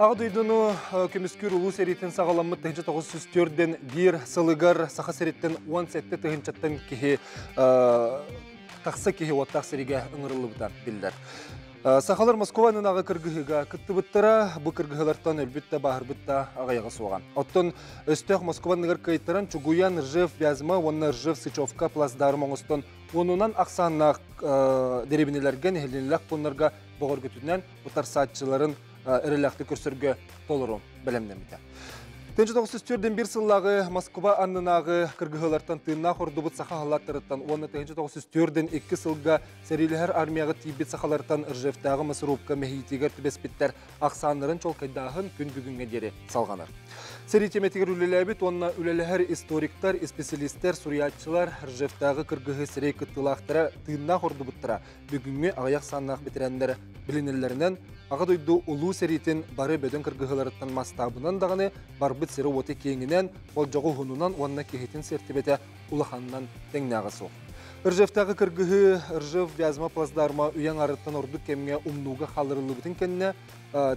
Аҕа дойдуну көмүскүүр улуу сэриитин саҕаламмыт 1904 сылыгар Саха сириттэн 17 тыһыынчаттан киһи тахса киһи уоттаах сэриигэ ыҥырыллыбыта биллэр. Сахалар Москва аннынааҕы кыргыһыыга кыттыбыттара, бу кыргыһыылартан өлбүт да бааһырбыт да аҕыйаҕа суоҕа. Оттон өстөөх Москва анныгар кыайтаран Чугуян, Ржев, Вязьма уонна Ржев, Сычевка плацдарм оҥостон уонунан ахсааннаах дэриэбинэлэргэ, нэһилиэнньэлээх пууннарга бөҕөргөтүнэн утарсааччыларын эрэллээхтик көрсөргө толору бэлэмнэммитэ. 1941 сыллааҕы Москва аннынааҕы кыргыһыылартан тыыннаах ордубут саха халлааттарыттан уонна 1942 сылга сэриилэһэр армияҕа тиийбит сахалартан Ржевтээҕи мясорубка мэһиитигэр түбэспиттэр ахсааннарын чуолкайдааһын күн бүгүҥҥэ диэри салҕанар. Сэрии тиэмэтигэр үлэлээбит уонна үлэлэһэр историктар, исписэлиистэр, суруйааччылар Ржевтээҕи кыргыһыы сирэй кыттыылаахтара тыыннаах ордубуттара бүгүҥҥү аҕыйах сааннаах бэтэрээннэр билинэллэринэн Аҕа дойду Улуу сэриитин бары бөдөҥ кыргыһыыларыттан мастаабынан даҕаны барбыт сири-уоту киэҥинэн, болдьоҕу уһунунан уонна киһитин сиэртибэтэ улаханынан тэҥнээҕэ суох. Ржевтээҕи кыргыһыы Ржев Вязьма плацдарма үйэ аҥаарыттан ордук кэмҥэ умнууга хаалларыллыбытын кэннэ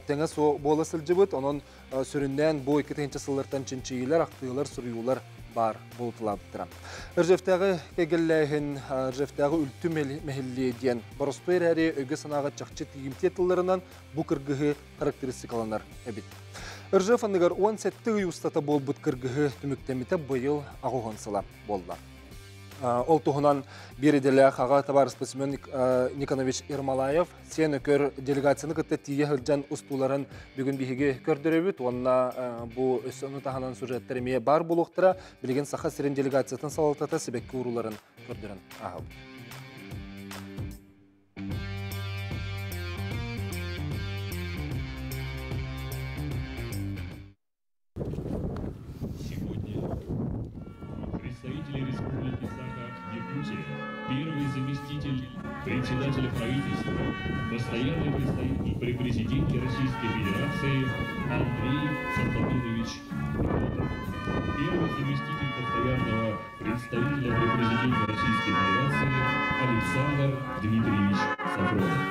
тэҥэ суох буола сылдьыбыт. Онон сүрүннээн бу 2000 сыллартан чинчийиилэр, ахтыылар, суруйуулар баар буолуталаабыттара. Ржевтээҕи кэгэллээһин, Ржевтээҕи үлтү мэһиллиэ диэн боростуой эрээри өйгө-санааҕа чахчы тиийимтиэ тылларынан бу кыргыһыы характеристикаланар эбит. Ржев анныгар 17 ый устата буолбут кыргыһыы түмүктэммитэ быйыл аҕыс сыла буолла. Ол туһунан биир идэлээх аҕа табаарыспыт Семен Никонович Ермолаев сиэн өкөр делегацияны кытта тиийэ сылдьан устууларын бүгүн биһиги көрдөрөбүт уонна бу өссө ону таһынан сюжеттар эмиэ баар буолуохтара. Билигин Саха сирин делегациятын салалтата сибэкки урууларын көрдөрөн ааһабыт. Сегодня представители Республики Саха-Якутия, первый заместитель председателя правительства, постоянный представитель при президенте Российской Федерации Андрей Константинович Федотов, первый заместитель постоянного представителя при президенте Российской Федерации Александр Дмитриевич Сафронов.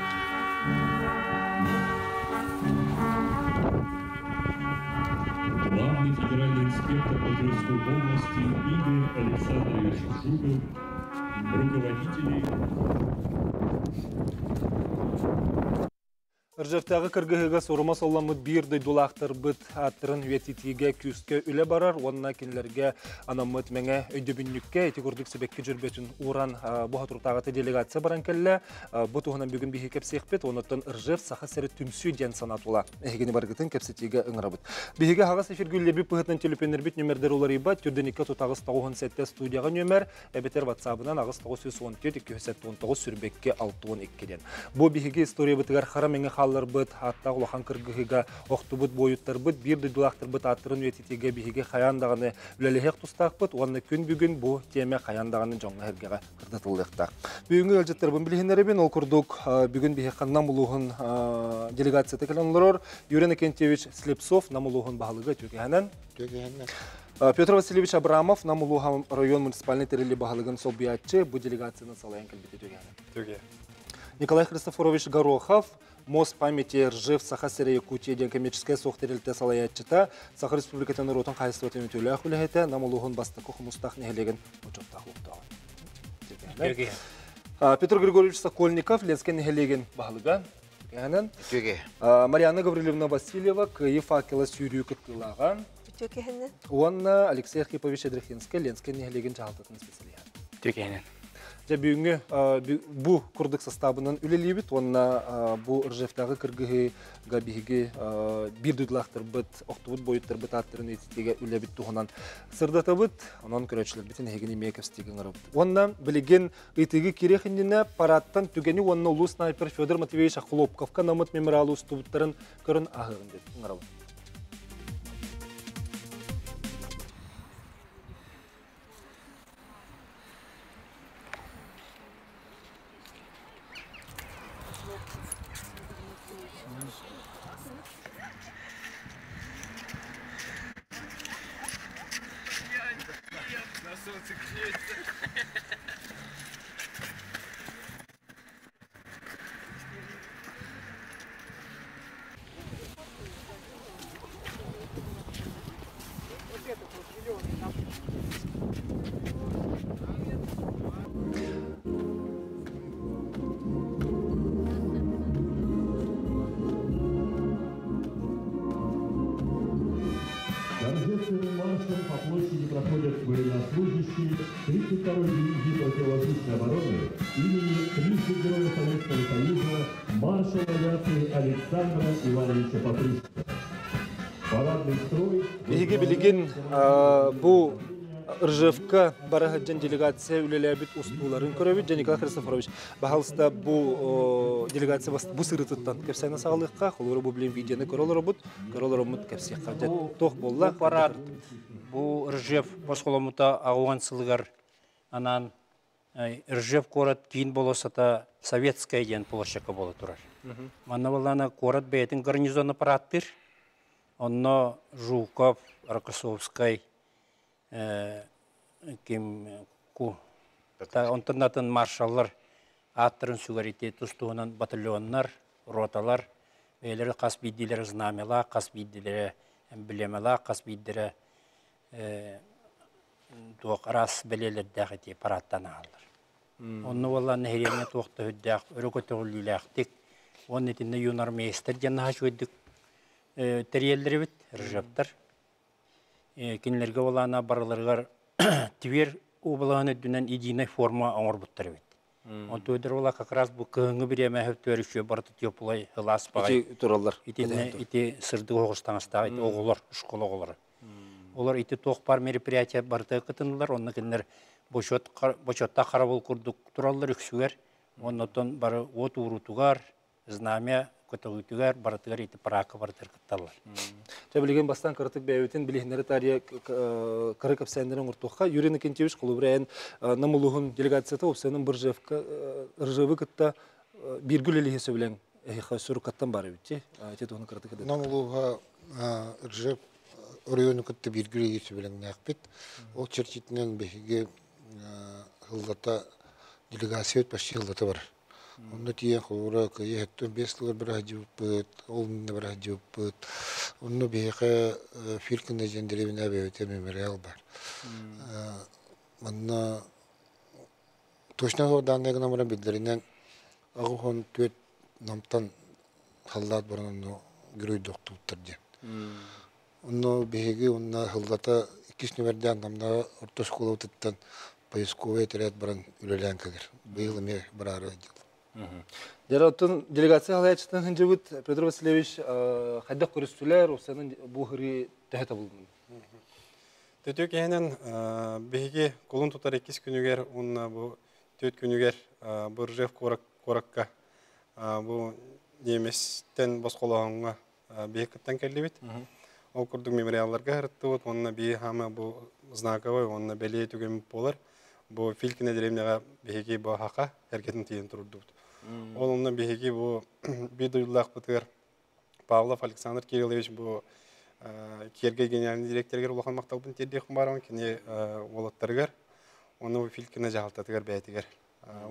Главный федеральный инспектор по Тверской области Игорь Александрович Жуков, руководители Ржевтээҕи кыргыһыыга суорума солломмут биир дойдулаахтарбыт ааттарын үйэтитиигэ күүскэ үлэ барар уонна кинилэргэ анаммыт мэҥэ өйдөбүнньүккэ ити курдук сибэкки дьөрбөтүн ууран бу соторутааҕыта делегация баран кэллэ. Бу туһунан бүгүн биһиги кэпсиэхпит. Онуттан Ржев Саха сирэ түмсүү диэн санаа тула эһигини барыгытын кэпсэтиигэ ыҥырабыт. Биһиги аһаҕас эфиргэ үлэлиирбит быһыытынан төлөпүөннэрбит нүөмэрдэр уларыйбат. Түрдэн 2 38 97 студияҕа нүөмэр эбэтэр ватсабынан 8 914 279 сүрбэкки 62 диэн. Бу биһиги историябытыгар хара мэҥэ хаалларбыт, ааттаах улахан кыргыһыыга охтубут буойуттарбыт, биир дойдулаахтарбыт ааттарын үйэтитиигэ биһиги хайаан даҕаны үлэлэһиэх тустаахпыт уонна күн бүгүн бу тиэмэ хайаан даҕаны дьоҥҥо-сэргэҕэ кырдатыллыахтаах. Бүгүҥҥү ыалдьыттарбын билиһиннэрэбин. Ол курдук бүгүн биһиэхэ Нам улууһун делегацията кэлэн олорор Юрий Иннокентьевич Слепцов Нам улууһун баһылыга Түгэһэнэн. Түгэһэнэн. Петр Васильевич Абрамов Нам улууһа район муниципальнай тэрилли баһылыгын солбуйааччы бу делегацияны салайан кэлбити түгэһэнэ. Түгэ. Николай Христофорович Горохов Мост памяти Ржев Саха сирэ Якутия диэн коммерческай суох тэрилтэ салайааччыта, Саха Республикатын норуотун хаһайыстыбатын үтүөлээх үлэһитэ, Нам улууһун бастакы Хомустаах нэһилиэгин бочуоттаах олохтооҕо. Петр Григорьевич Сокольников Ленскэй нэһилиэгин баһылыга. Түгэһинэн. Үтүөгэ. Марьяна Гаврильевна Васильева Кыайыы факела сүүрүү кыттыылааҕа. Үтүөкэһинэн. Уонна Алексей Архипович Ядрихинскай Ленскэй нэһилиэгин дьаһалтатын специалиһа. Үтүөкэһинэн. Дьэ бүгүҥҥү бу курдук састаабынан үлэлиибит уонна бу Ржевтээҕи кыргыһыыга биһиги биир дойдулаахтарбыт, охтубут буойуттарбыт ааттарын үйэтитиигэ үлэбит туһунан сырдатабыт. Онон көрөөччүлэрбитин эһигини эмиэ кэпсэтиигэ ыҥырабыт. Уонна билигин ыйытыыга киириэх иннинэ парадтан түгэни уонна улуу снайпер Федор Матвеевич Охлопковка намыт мемориалы устубуттарын көрөн ааһыаҕын диэн ыҥырабыт. Парадом по площади проходят военнослужащие 32-й дивизии противовоздушной обороны имени трижды Героя Советского Союза маршала авиации Александра Ивановича Покрышкина. Парадный строй... Биһиги билигин бу Ржевка бара сылдьан делегация үлэлээбит устууларын көрөбүт. Дьэ, Николай Христофорович, баһалыста бу делегация бу сырытыттан кэпсээнэ саҕалыахха, холобура бу билин видеоны көрө олоробут, көрө олороммут кэпсиэххэ. Дьэ, туох буолла? Бу парад, бу Ржев босхоломмута аҕуан сылыгар анаан Ржев куорат киин болуоссата Советская диэн площадка буола турар. Манна буоллаана куорат бэйэтин гарнизона парадтыыр. Онно Жуков, Рокоссовскай, ким ку онтон атын маршаллар ааттарын сүгэр ити тус-туһунан батальоннар, роталар бэйэлэрэ хас биирдиилэрэ знамялаах, хас биирдиилэрэ эмблемалаах, хас биирдэрэ туох араас бэлиэлэрдээх ити парадтаан ааһаллар. Онно буоллаан нэһилиэнньэ туох да сүрдээх өрө көтөҕүллүүлээхтик уонна итиннэ юнармейстар диэн наһаа үчүгэйдик тэрийэллэр эбит, ржевтэр. Кинилэргэ буолаана барыларыгар Тверь уобалаһын үрдүнэн единая форма оҥорбуттар эбит. Онтуйдар буола как раз бу кыһыҥҥы бириэмэ өттүгэр үчүгэй барыта теплай ылаас баҕай. Ити тураллар. Итиннэ ити сырдык оҕус таҥастаах ити оҕолор, школа оҕолоро. Олор ити туох баар мероприятие барыта кытыннылар, онно кинилэр бочуот бочуоттаах харабыл курдук тураллар үксүгэр. Оннотон бары уот уурутугар, знамя көтөҕүүтүгэр барытыгар ити параакка барытыгар кытталлар. Чэ билигин бастаан кыратык бэйэбитин билиһиннэри таарыйа кыра кэпсээннэри оҥортуохха. Юрий Иннокентьевич холобура эн Нам улууһун делегацията уопсайынан Ржевка Ржевы кытта бииргэ үлэлиһи сөбүлэҥ эһиэхэ суруккаттан баар эбит дии. Ити туһунан кыратык эдэр. Нам улууһа Ржев оройуону кытта бииргэ үлэлиир сөбүлэҥнээхпит. Ол чэрчитинэн биһиги сыллата делегациябыт почти сыллата барар. Онно тиийэн холобура кыайыы 75 сылыгар быраһадьыбыппыт, ол иннинэ быраһадьыбыппыт. Онно биһиэхэ Фиркина диэн дэриэбинэ бэйэтэ мемориал баар. Манна точно суох дааннай гынан баран биллэринэн 84 Намтан халлаат баран онно геройдуохтубуттар диэн. Онно биһиги уонна сыллата иккис нүмэрдээх Намнааҕы орто оскуолабытыттан поисковай этэрээт баран үлэлээн кэлэр. Быйыл эмиэ бараары сылдьабыт. Дьэ, оттон делегация салайааччытынан сылдьыбыт Петр Васильевич хайдах көрүстүлэр, уопсайынан бу ыһырыы төһө табылынна? Төтүк иһинэн биһиги кулун тутар иккис күнүгэр уонна бу түөрт күнүгэр бу Ржев куоракка бу немецтэн босхолооһуҥҥа биһи кыттан кэллибит. Ол курдук мемориалларга сырыттыбыт уонна биһи хаама бу знаковай уонна бэлиэ түгэммит буолар. Бу Филькина деревняҕа биһиги бу хаха эргэтин тиийэн турдубут. Ол онно биһиги бу биир дойдулаахпытыгар Павлов Александр Кириллович бу Киэргэй генеральный директорыгар улахан махталбын тиэрдиэхпин баарабын кини уолаттарыгар уонна бу Филькина дьаһалтатыгар бэйэтигэр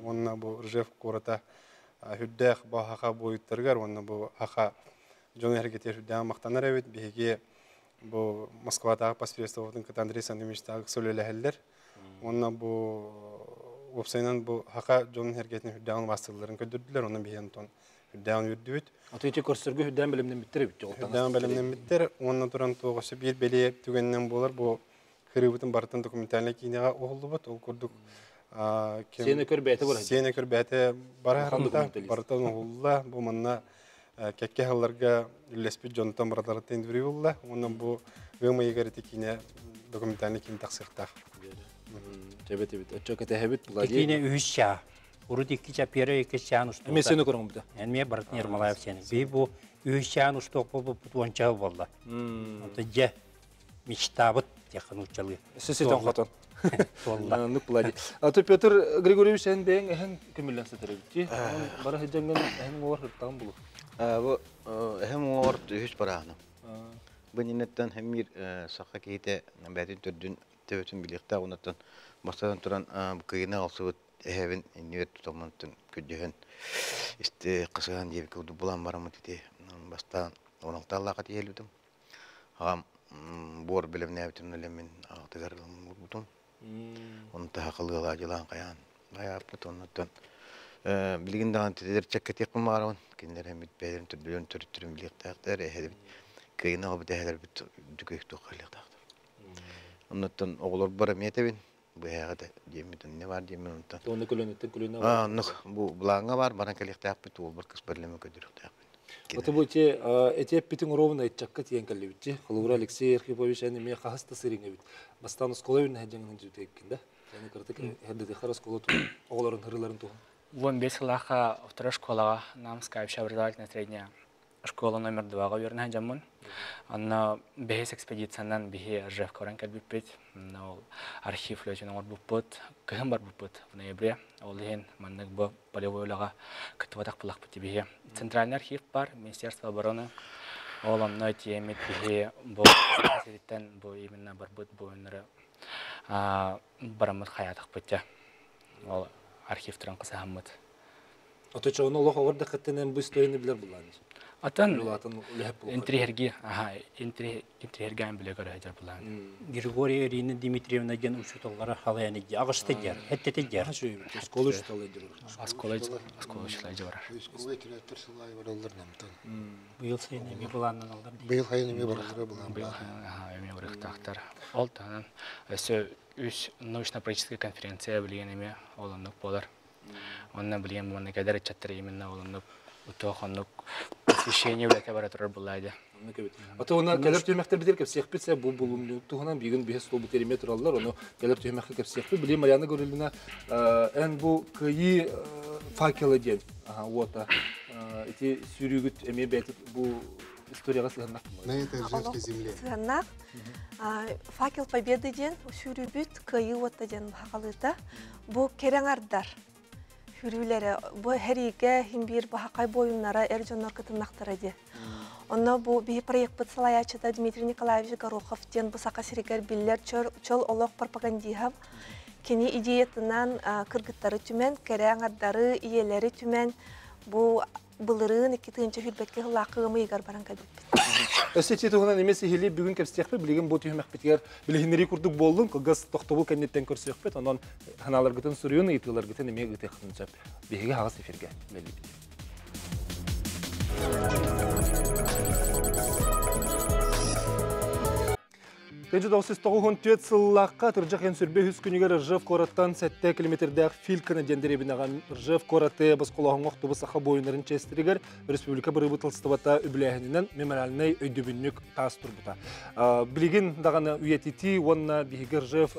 уонна бу Ржев куората үрдээх бу хаха буойуттарыгар уонна бу хаха дьону эргитигэр үрдээх махтанар эбит биһиги бу Москватааҕы посредствобытын кытта Андрей Сандымовичтааҕы үлэлэһэллэр уонна бу уопсайынан бу хаха дьонун эргэтин үрдээҕин убаастыылларын көрдөрдүлэр онон биһиги онтон үрдээҕин үөрдүбүт. Аты ити көрсөргө үрдээн бэлэмнэммиттэр эбит. Үрдээн бэлэмнэммиттэр уонна туран туох өссө биир бэлиэ түгэнинэн буолар бу кырыыбытын барытын документальнай киинэҕэ уһуллубут. Ол курдук Сиэнэ көрбээтэ барар. Сиэнэ көрбээтэ барар барытын уһулла. Бу манна кэккэ сылларга үллэспит дьонтон барытарыттан интервью ылла. Уонна бу ыам ыйыгар ити киинэ документальнай киин тахсыахтаах. Эбит эбит. Оччо кэтэһэбит. Киинэ үһүс чаа. Урут икки чаа, первый икки чаан устуохта. Эмиэ сені көрөҥ Эмиэ барытын Ермолаев сені. Би бу үһүс чаан устуох буолбуппут уонча буолла. Онто дьэ мечтабыт диэххэ нууччалыы. Ситэн хотон. Туолла. Нук була А то Петр Григорьевич эн бэйэҥ эһэҥ көмүллэн сытар эбит дии. Бара сылдьаҥҥын эһэҥ уҥуоҕар сыттаҕын булу. Бу эһэм уҥуоҕар үһүс барааһыным. Бу иннинэттэн хэммиир саха киһитэ бэйэтин төрдүн төбөтүн билиэхтээх оннуттан бастатан туран кыйына ылсыбыт эһэбин иннибэр тутаммын көрдөһөн исти хасыһан диэбиккэ курдук булан бараммыт ити бастаан оноктааллаахха тиийэлбитим Аҕам буор бэлэмнээбитин үлэммин аҕатыгар уурбутум. Ону таһа дьылаан хайаан айааппыт оннуттан билигин даҕаны тэтэр чэккэтиэхпин баҕарабын. Кинилэр эмит бэйэлэрин төрдүлэрин төрүттэрин билиэхтээхтэр, эһэлэрбит кыайын аҕабыт эһэлэрбит үрдүк өйдөөх хаалыахтаахтар. Оннуттан оҕолорбор эмиэ этэбин, бу эһээҕэ диэммит иннэ баар диэммин онтон. Онно көлөнүттэн көлөнө бар. Оннук бу былааҥҥа бар баран кэлиэхтээхпит, уолбар кыспар илэме көдөрүөхтээхпит. Ото бу ити эти эппитиң уровна ыччакка тиийэн кэллибитчи. Холобура Алексей Архипович эн эмиэ хаһыс да сырыҥ эбит. Бастаан оскуола үүннэ дьаҥын дьүтэйкин да. Яны кырытык эрдэтихар оскуола оҕолорун хырыларын туһун. 15 сылаахха второй школаҕа Намская общеобразовательная средняя школа номер 2-ҕа үөрэнэ сылдьаммын. Онно бэһис экспедициянан биһи Ржевка баран кэлбиппит. Ол архив үлэтин оҥорбуппут. Кыһын барбыппыт в ноябре. Ол иһин маннык бу полевой үлэҕэ кыттыбатах булахпыт биһи. Центральный архив бар, Министерство обороны. Ол онно тиэмит биһи бу сириттэн бу именно барбыт буойуннары бараммыт хайаатахпыт дьэ. Ол архивтарын кысаһаммыт. Оточоҕуна олох оҕор да кыттынан бу историяны билэр буллаан. Атын интриһэрги, аха, интриһэргээн билэ көрө сылдьар буллаан. Григорий Ирина Дмитриевна диэн учууталлара халайан идьи аҕышта дьэр, хэттете дьэр. Оскуола учуутала дьэр. Оскуола оскуола учуутала дьэр. Оскуола тирээттер сылай бараллар намтан. Быйыл сайын эмиэ былааннаналлар. Быйыл сайын эмиэ бараллара былаан. Быйыл эмиэ барыахтаахтар. Ол таһынан өссө үс научно-практическая конференция билигин эмиэ ол оннук буолар. Онно билигин уонна кэлэр ыччаттар именно ол оннук туох оннук посвящение үлэтэ бара турар буллаа дьэ. Ото уна кэлэр түһүмэхтэр битир кэпсиэхпит сэ бу булумньу туһунан бүгүн биһи стол битериме тураллар ону кэлэр түһүмэххэ кэпсиэхпит. Билим Марьяна Гаврильевна эн бу кыайыы факела диэн уота ити сүүрүүгүт эмиэ бэйэтит бу историяҕа сыһаннах На этой ржевской земле. Сыһаннаах. Факел Победы диэн сүүрүүбүт кыайыы уота диэн баһаҕалыыта. Бу кэрэҥ ардар хүрүүлэрэ бу хэриигэ хин биир баһакай буойуннара эр дьоннор кытыннахтара диye. Онно бу биһи проекпыт салайааччыта Дмитрий Николаевич Горохов диэн бу саха сиригэр биллэр чөл олох пропагандиһа кини идеятынан кыргыттары түмэн, кэрэ аҥардары, ийэлэри түмэн бу былырыын 2022 сыллаахы ыам ыйыгар баран кэлбиппит. Өссө ити туһунан эмиэ сиһилии бүгүн кэпсиэхпит, билигин бу түһүмэхпитигэр билиһиннэрии курдук буоллун, кылгас тохтобул кэнниттэн көрсүөхпүт, онон санааларгытын суруйун, ыйытыыларгытын эмиэ ыытыаххытын сөп. Биһиги хаҕыс эфиргэ үлэлиибит. 1994 сыллаахха Тырдьах Эн сүрбэ үс күнүгэр Ржев куораттан 7 километрдээх Филькана диэн дэриэбинэҕэ Ржев куораты босхолооһуҥҥа охтубут саха буойуннарын чиэстэригэр республика бырабыыталыстыбата үбүлээһининэн мемориальнай өйдөбүнньүк таас турбута. Билигин даҕаны үйэтитии уонна биһиги Ржев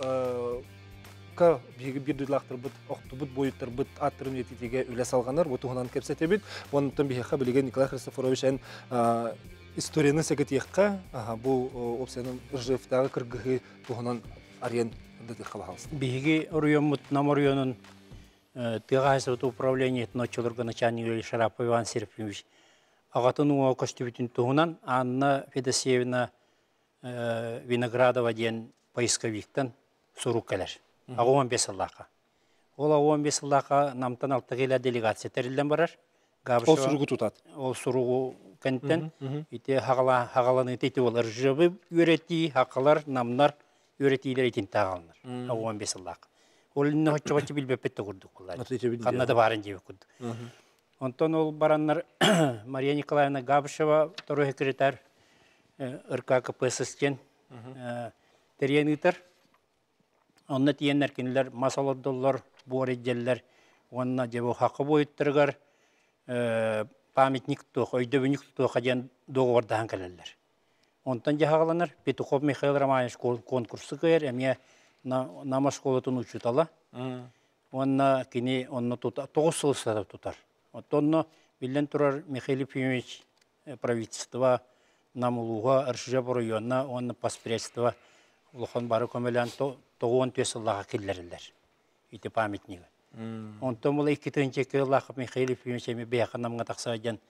ка биһиги биир дойдулаахтарбыт охтубут буойуттарбыт ааттарын үйэтитиигэ үлэ салҕанар. Бу туһунан кэпсэтэбит. Онтон биһиэхэ билигин Николай Христофорович эн историяны сэгэтиэххэ, бу уопсайынан Ржевтааҕы кыргыһыы туһунан арыйан ырдатыахха баһаалыста. Биһиги оройуоммут Нам оройуонун тыа хаһаайыстыбата управлениетын оччолорго начальник Шарапов Иван Серафимович аҕатын уҥуоҕа көстүбүтүн туһунан Анна Федосеевна Виноградова диэн поисковиктан сурук кэлэр. 15 сыллаахха. Ол 15 сыллаахха Намтан алта киилэ делегация тэриллэн барар. Ол суругу тутат. Ол суругу кэнтэн ити хаҕаланыыта ити буолар. Ржевы үөрэтии, хақалар, намнар үөрэтиилэр итинтэ аҕаланар. 15 сыллаах. Ол инне оччоҕоччу билбэппит да курдук буолар. Ханна да баарын диэбит курдук. Онтон ол бараннар Мария Николаевна Габышева второй секретарь РККПСС диэн тэрийэн ыытар. Онно тиийэннэр кинилэр мас олордоллор, буор илдьэллэр уонна дьэ бу хахха буойуттарыгар памятник туох, өйдөбүнньүк тутуоха диэн договордаһан кэлэллэр. Онтон дьаһаҕаланар Петухов Михаил Романович конкурсу кыайар, эмиэ Нам оскуолатын учуутала. Уонна кини онно тоҕус сыл устата тутар. Оттон биллэн турар Михаил Ефимович правительство Нам улууһа, РШЖ оройуона уонна поспредство улахан бары көмөлөөн 94 сыллааҕа киллэриллэр ити памятнигы. Онтон була 2 сыллаах Михаил Ефимович эми бэйэхэ Намҥа тахса диэн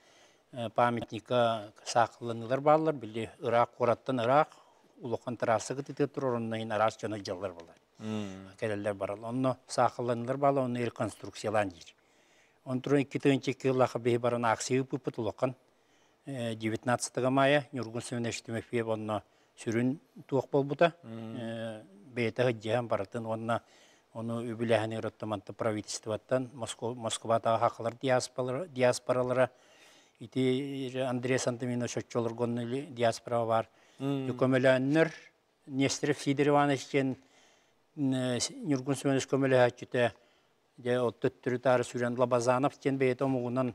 памятника саахалланыылар бааллар. Били ыраах куораттан ыраах улахан трасса кытытыа турар, онно иһин араас дьоно дьаллар буолар. Кэлэллэр бараллар. Онно саахалланыылар бааллар, онно реконструкциялаан диир. Онтон 2 сыллаах биһи баран акция ыыппыппыт улахан 19 мая Ньургун Семенович Тимофеев онно сүрүн туох буолбута бэйэтэ сылдьыһан барытын уонна ону үбүлээһини ыраптаманта правительствоттан Москватааҕы хахалар диаспоралара ити Андрей Сантаминович оччолорго диаспора бар көмөлөөннөр. Нестеров Сидор Иванович диэн Ньургун Семенович көмөлөһөөччүтэ дьэ ол төттөрү-таары сүрэн Лабазанов диэн бэйэтэ омугунан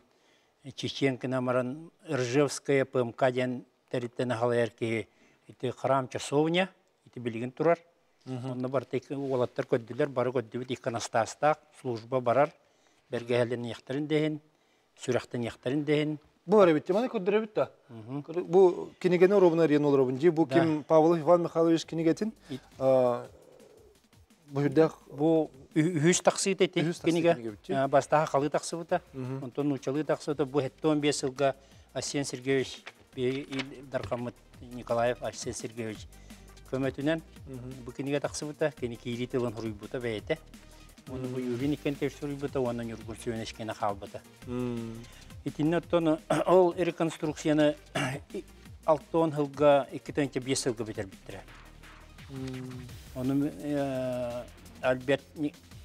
Чечен гына баран Ржевская ПМК диэн тэрилтэни халайар киһи ити храм часовня ити билигин турар. Онно барыта уолаттар көрдүлэр, бары көрдүбүт иконостастаах служба барар, бэргэһэлэниэхтэрин да иһин, сүрэхтэниэхтэрин да иһин. Бу бар эбит, маны көрдөрөбүт да. Бу кинигэни оробун арыйан олоробун дии. Бу ким Павлов Иван Михайлович кинигэтин бу үрдээх бу үһүс тахсыыта ити кинигэ бастаха халыы тахсыбыта, онтон нууччалыы тахсыбыта. Бу 75 сылга Арсен Сергеевич Ил Дархаммыт Николаев Арсен Сергеевич көмөтүнэн бу кинигэ тахсыбыта, кини киирии тылын суруйбута бэйэтэ. Уонна бу Юрий Никентьевич суруйбута уонна Ньургун Семенович хаалбыта. Итиннэ оттон ол реконструкцияны 60 сылга 2-5 сылга бүтэрбиттэрэ. Ону Альберт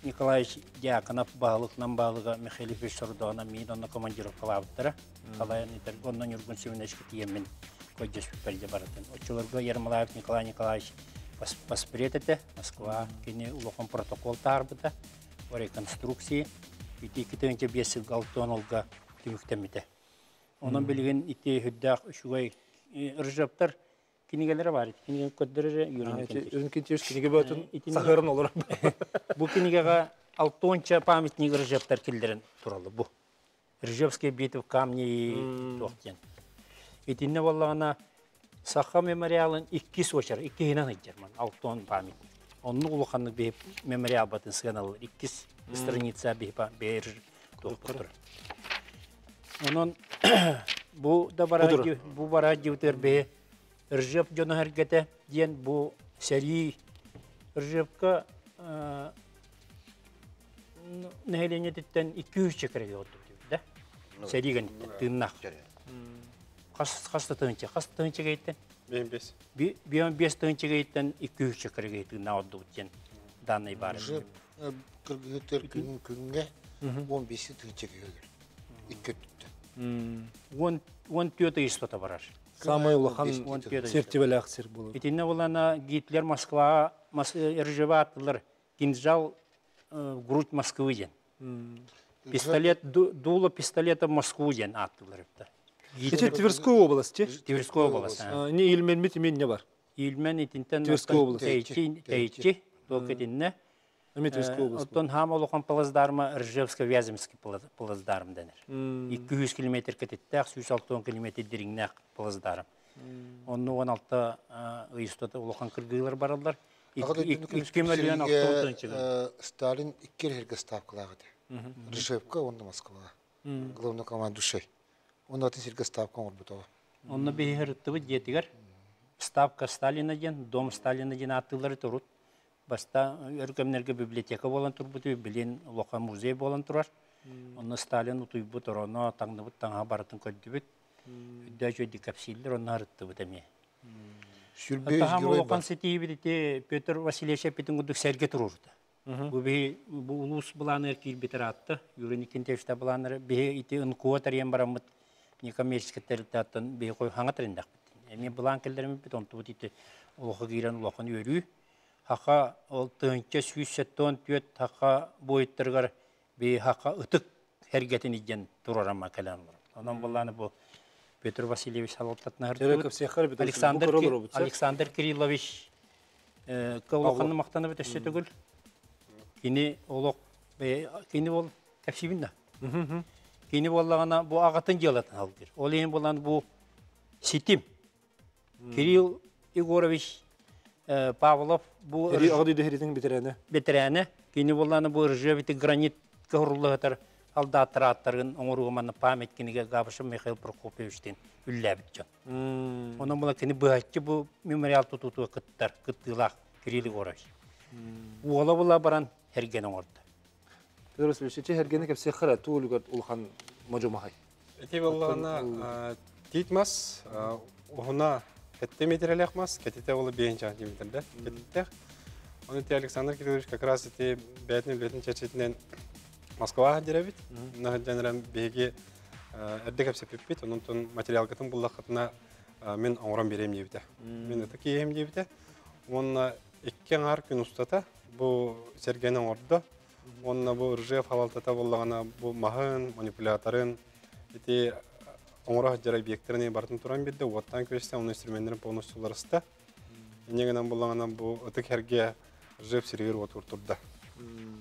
Николаевич Дьяконов баһылыкынан баһылыга Михаил Ефимович Сордоҕуна миин онно командировкалаабыттара. Халайан итэргэ онно Ньургун Семеновичка тиийэммин көрдөспүппэр барытын. Оччолорго Ермолаев Николай Николаевич паспред этэ, Москва кини улахан протокол таһаарбыта реконструкции ити 2005 сылга 60 олга түмүктэммитэ. Онон билигин ити үрдээх үчүгэй Ржевтар кинигэлэрэ бар. Кинигэ көрдөрөр Юрий Никитич кинигэ бөтүн сахырын олорор. Бу кинигэҕэ алтонча памятник Ржевтар киллерин туралы бу. Ржевские битвы камни туох диэн. Итиннэ боллаҕына Саха мемориалын иккис очер, иккиһинэн ыйдьарман, алтон памятник. Онну улаханнык биһип мемориал батын сыаналыр. Иккис страница биһип бэр туох. Онон бу да бара бу бара дьыбытыр бэйэ Ржев дьоно эргете диэн бу сэрии Ржевка нэһилиэнньэтиттэн 200 чекерге отдубут да. Сэрии гэнниттэн тыыннаах. Хас хас тыынча, хас тыынча гейттен? 5. 5 тыынча гейттен 200 чекерге тыыннаах отдубут диэн данный бар. Ржев кыргыһытыр күн күҥҥэ 15 тыынча киһи икки өттүттэн. 14 ыйыстота барар. Самый улахан сертибелээх сир булur. Итинне булана Гитлер Москва Ржева аттылар кинжал грудь Москвы ден. Пистолет, дуло пистолета Москву ден аттылар. Ити Тверской области. Тверской область. Не Ильмен мит не бар. Ильмен итинтен Тверской область. Тейчи, только итинне. Эми Тверской область. Оттон хам олохон плацдарма Ржевско-Вяземский плацдарм денер. 200 километр кететтәк, 160 километр дириңнәк плацдарм. Онну 16 ыйыстота улахан кыргыылар бараллар. 2 миллион 6 Сталин икки жерге ставкалаагы. Ржевка, онда Москва. Главный командующий. Он атын сирге ставка орбутова. Онно биһи диетигер ставка Сталина ден, дом Сталина ден аттылары турут. Баста өркөмнерге библиотека болан турбуту, билин улахан музей болан турар. Онно Сталин утуйбут, ороно таңныбыт таңа барытын көрдүбүт. Үддә жөйдү капсиллер, онно арыттыбыт эме. Сүрбе герой бар. Сетиибит Петр Васильевич эпитин курдук сэргэ турурда. Бу би бу улус буланыр киирбитер атты, Юрий Никитич буланыр би ити ынкуа тариен бараммыт некоммерческий территорияттан би кой хаңа трендак бит. Эми булан келдерми бит онтубут ити улуха киирен улахан өрүү. Хака ол тыынча сүүс сеттон түөт хака бойыттыргар би хака ытык хергетин иджен турарама келен. Онон буланы бу Петр Васильевич Александр Александр Кириллович кыллаханы мактаны бит өссө түгүл. Кини олох кини бол кәпсибин да. Кини боллагана бу агатын жылатын алгыр. Ол эми болан бу ситим. Кирилл Егорович Павлов бу Агды дехритин битерәне. Битерәне. Кини болланы бу ржевити гранит куруллатар алдаттыраттарын оңоругуманы память киниге Габышев Михаил Прокопьевичтен үлләбит жон. Онон була кини быһаччы бу мемориал тутуту кыттар, кыттыылаах Кирилл Егорович. Уола була баран херген оңорду. Петр Васильевич, ичи хергени кепсе хара туулугар улхан можумахай. Эти боллаҕына тиит мас, уһуна 7 метрлэх мас, кетите олы 5 сантиметрде кетиттех. Оны те Александр Кириллович как раз эти бәтин билетин чечетинен Москвага диребит. Нахаджанрам биһиги эрде кепсе пиппит, онон тон материал кытын буллахытына мен оңрон берем диебите. Мен это кием диебите. Уонна икки аҥаар күн устата бу сэргэни оҥордо. Уонна бу Ржев халалтата буоллаҕына бу маһын, манипуляторын, ити оҥоро сылдьар объектарын барытын туран биэрдэ, уоттаан күөстэ, онно инструменнарын полностью уларыста. Инньэ гынан буоллаҕына бу ытык эргэ Ржев сиригэр уотур турда.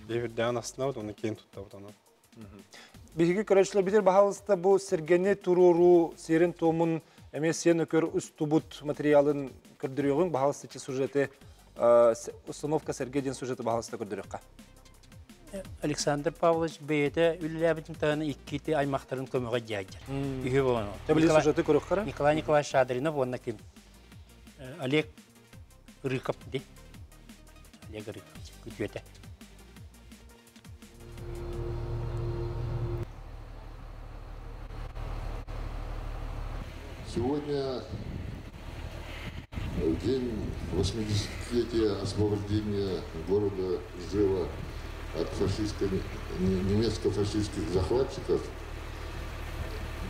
Биһирдээн астынабыт, уонна киэн туттабыт онон. Биһиги көрөөччүлэр битир баһаалыста бу сэргэни туруоруу сиэрин-туомун эмиэ сиэн өкөр устубут материалын көрдөрүөҕүҥ. Баһаалыста ити сюжеты установка сэргэ диэн сюжеты баһаалыста көрдөрүөххэ. Александр Павлович бэйэтэ үлэлээбитин таһынан иккити аймахтарын көмөҕө дьаайдьар. Үһү болон. Тэбили сюжеты көрүөххэ. Николай Николаевич Шадринов уонна ким? Олег Рыков ди. Олег Рыков күтүөтэ. Сегодня в день 80-летия освобождения города Ржева от немецко-фашистских захватчиков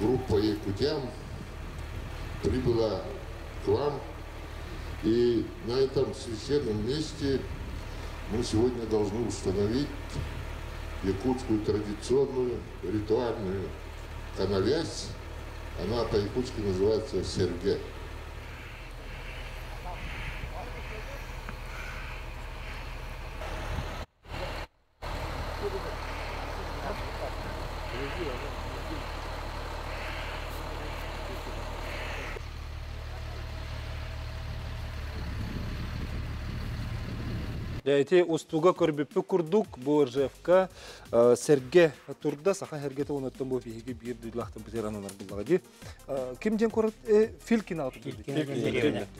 группа якутян прибыла к вам. И на этом священном месте мы сегодня должны установить якутскую традиционную ритуальную коновязь. Она по-якутски называется серге. Дьэ, ити устууга көрбүппүт курдук, бу Ржевка сэргэ турда, саха сэргэтэ онуттан бу биһиги биир дойдулаахтан бытыыр ананар буллаҕа дии. Ким диэн куорат Филькин аҕата Филькин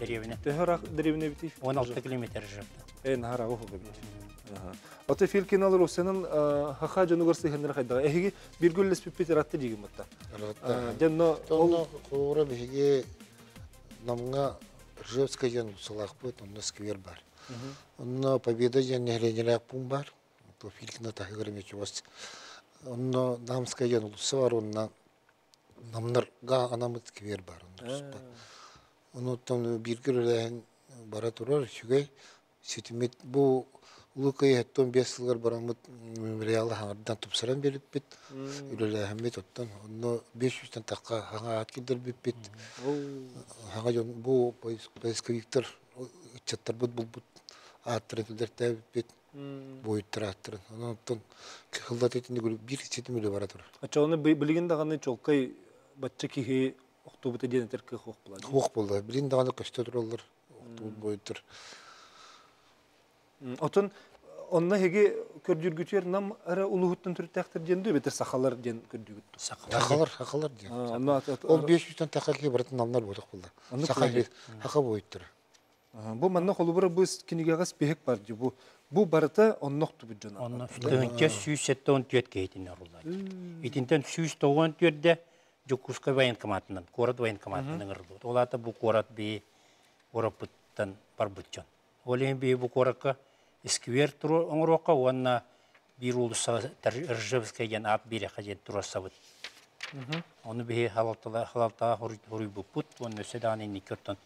дэриэбинэ. Төһө ыраах дэриэбинэ эбитий? 16 километр Ржевтан. Наһаа ыраах оһох эбит. Ото Филькиналар Руссиянын хаха дьонугар сыһыаннара хайдаҕа? Эһиги бииргэ үлэлэспиппит ыраатта диигин батта. Дьонно ол холобура биһиги Намҥа Ржевская диэн салаахпыт, онно сквер бар. Онно Победа диэн нэһилиэнньэлээх пуун бар. Филькина таһыгар эмиэ чугас. Онно Намская диэн улусса бар, онно Намнарга анаммыт сквер бар. Онуттан бииргэ үлэлээһин бара турар, үчүгэй. Ситиммит бу Улуу Кыайыы 75 сылыгар бараммыт мемориалы хаҥардан тупсаран биэрбиппит, үлэлээһиммит оттон онно 500-тэн тахха хаҥа аат киллэрбиппит. Хаҥа дьон бу поисковиктар ыччаттарбыт булбут ааттарын киллэртээбиппит, буойуттар ааттарын. Онон оттон кыһыллата итинник биир ситим үлэ бара турар. Оччоҕуна билигин даҕаны чуолкай бачча киһи охтубута диэн этэр кыах суох буолла. Суох буолла. Билигин даҕаны көстө тураллар охтубут буойуттар. Отон онно эһиги көрдүүргүтүгэр Нам эрэ улууһуттан төрүттээхтэр диэн дуу эбэтэр сахалар диэн көрдүүгүт? Сахалар, сахалар диэн. Ол 500-тэн тахса киһи барытын намнар буолуох буолла. Саха саха буойуттара. Бу манна холобура бу кинигэҕэ спиһик бар дии. Бу бу барыта оннох тубут дьон. Онно 1174 киһитин оруллар. Итинтэн 194-дэ Дьокуускай военкоматынан, куорат военкоматынан ыҥырыллыбыт. Ол аата бу куорат би куораппыттан барбыт дьон. Ол иһин биһи бу куоракка сквер оҥоруохха уонна биир уулуссаҕа Ржевская диэн аат биэриэххэ диэн туруорсабыт. Ону биһи халалтаҕа хоруйбуппут уонна өссө даҕаны инники оттон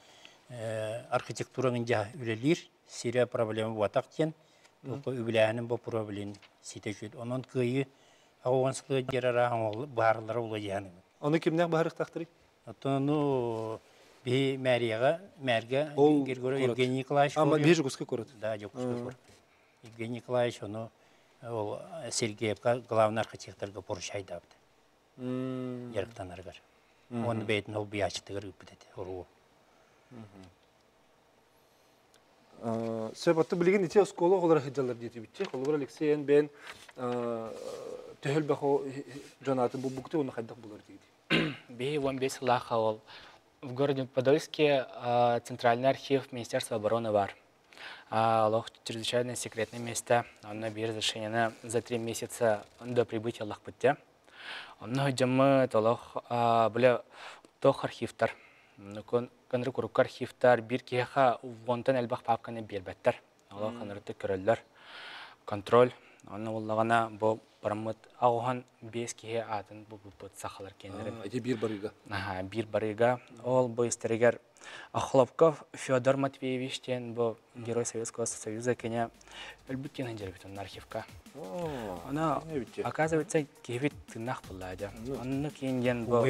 архитектура дьаһа үлэлиир сирэ проблема буотах диэн үбүлээһинин боппуруоһа билин ситэ үчүгэй. Онон кыайыы аҕа сылы диэр арааһын быһаарыллара улуу дьаһаныбыт. Ону кимнээх быһаарыахтаахтарый? Оттон ону биһи мэрияҕа, мэргэ Григорий Евгений Николаевич Ама биһи Дьокуускай куорат. Да, Дьокуускай куорат. Евгений Николаевич ону ол Сергеевка главный архитекторга поручайдаабыт. Дьарыктанарыгар. Уонна бэйэтин ол быйааччытыгар ыыппыт этэ оруо. Сөп, отто билигин ити оскуола оҕолоро сылдьаллар диэтибитчи. Холобур, Алексей эн бэйэн төһө элбэх дьон аатын булбуккутуй уонна хайдах булар диигит? Биһи 15 сыллаах ол в городе Подольске Центральный архив Министерства обороны бар. Олох чрезвычайно секретное место. Онно биир разрешение за 3 месяца до прибытия ыллахпыт. Онно дьаммыт олох бile туох архивтар. Көнрү курукка архивтар биир киһиэхэ уонтан элбэх папканы биэрбэттэр. Олох ынырытык көрөллөр. Контроль. Онно буллаҕына бу бараммыт аҕуһан биэс киһи аатын булбуппут сахалар киэннэрин. Ити биир барыыга. Биир барыыга. Ол бу истэригэр Охлопков Федор Матвеевич диэн бу Герой Советского Союза кене өлбүт диэн дьэрбит онно архивка. Она, оказывается, киһибит тыыннаах буллаа дьэ. Онно киин диэн бу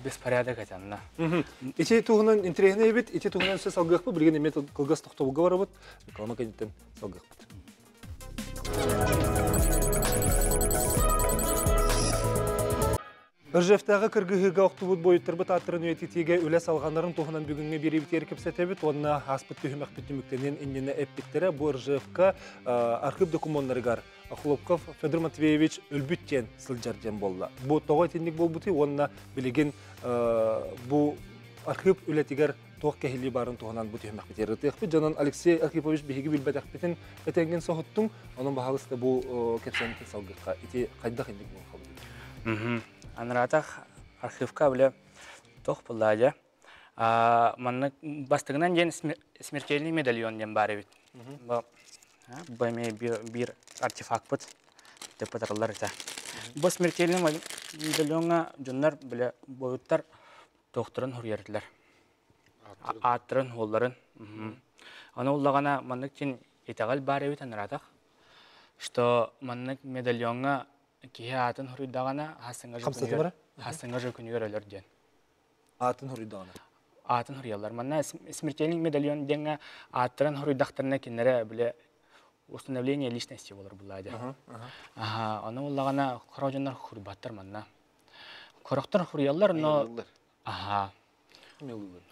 беспорядок этанна. Ити туһунан интэриэһинэй эбит, ити туһунан сэ салгыахпыт, билигин эмиэ кылгас тохтобулга барабыт, реклама кэнниттэн салгыахпыт. Ржевтээҕи кыргыһыыга охтубут буойуттарбыт ааттарын үйэтитиигэ үлэ салҕанарын туһунан бүгүҥҥү биэриибитигэр кэпсэтэбит уонна ааспыт түһүмэхпит түмүктэниэн иннинэ эппиттэрэ. Бу Ржевка архыып докумуоннарыгар Охлопков Федор Матвеевич өлбүт диэн сылдьар диэн буолла. Бу тоҕо итинник буолбутуй уонна билигин бу архыып үлэтигэр туох кэһиллии баарын туһунан бу түһүмэхпитигэр ырытыахпыт. Дьонон Алексей Архипович биһиги билбэтэхпитин этэҥҥин соһуттуҥ. Онон баһаалыста бу кэпсээнитин салгыахха. Ити хайдах инник буолхабыт? Анараатах архивка биле тох буллаа дьэ. Маннык бастыгынан диэн смертельный медальон диэн баар эбит. Бу бу эмиэ биир артефакпыт деп батарыллар этэ. Бу смертельный медальоҥҥа дьоннор биле буойуттар туохтарын суруйар этилэр. Ааттарын, уолларын. Аны уллаҕана маннык чин итэҕэл баар эбит анараатах, что маннык медальоҥҥа киһи аатын суруйдаҕына хассыҥа же күнүгэр өлөр диэн. Аатын суруйдаҕына? Аатын суруйаллар. Манна смертельный медальон диэҥҥэ ааттарын суруйдахтарына кинилэрэ бile установление личности болар буллаа дьэ. Аха, ону уллаҕана хоро дьоннор хурбаттар манна. Хорохтор хуруйаллар, но аха.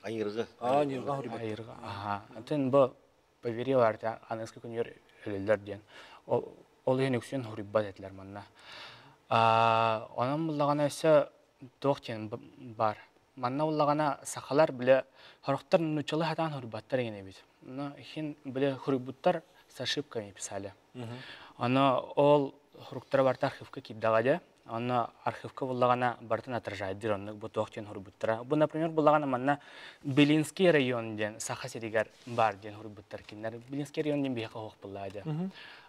Айырга. Аа, айырга хуруйбат. Айырга, аха. Антон бу поверил арта аныгыскы күнүгэр өлөллөр диэн. Ол иһин үксүн хуруйбат этилэр манна. Онон буллаҕына өссө туох диэн бар. Манна буллаҕына сахалар биле хорохтор нуччалыы хатаан хуруйбаттар деген эбит. Но иһин биле хуруйбуттар с ошибками писали. Оно ол хуруктара барта архивка киирдэҕэ дьэ. Онно архивка буллаҕына барытын отражайдыр оннук бу туох диэн хуруйбуттара. Бу, например, буллаҕына манна Белинский район диэн Саха сиригэр баар диэн хуруйбуттар кинилэр. Белинский район диэн биһиэхэ суох буллаа дьэ.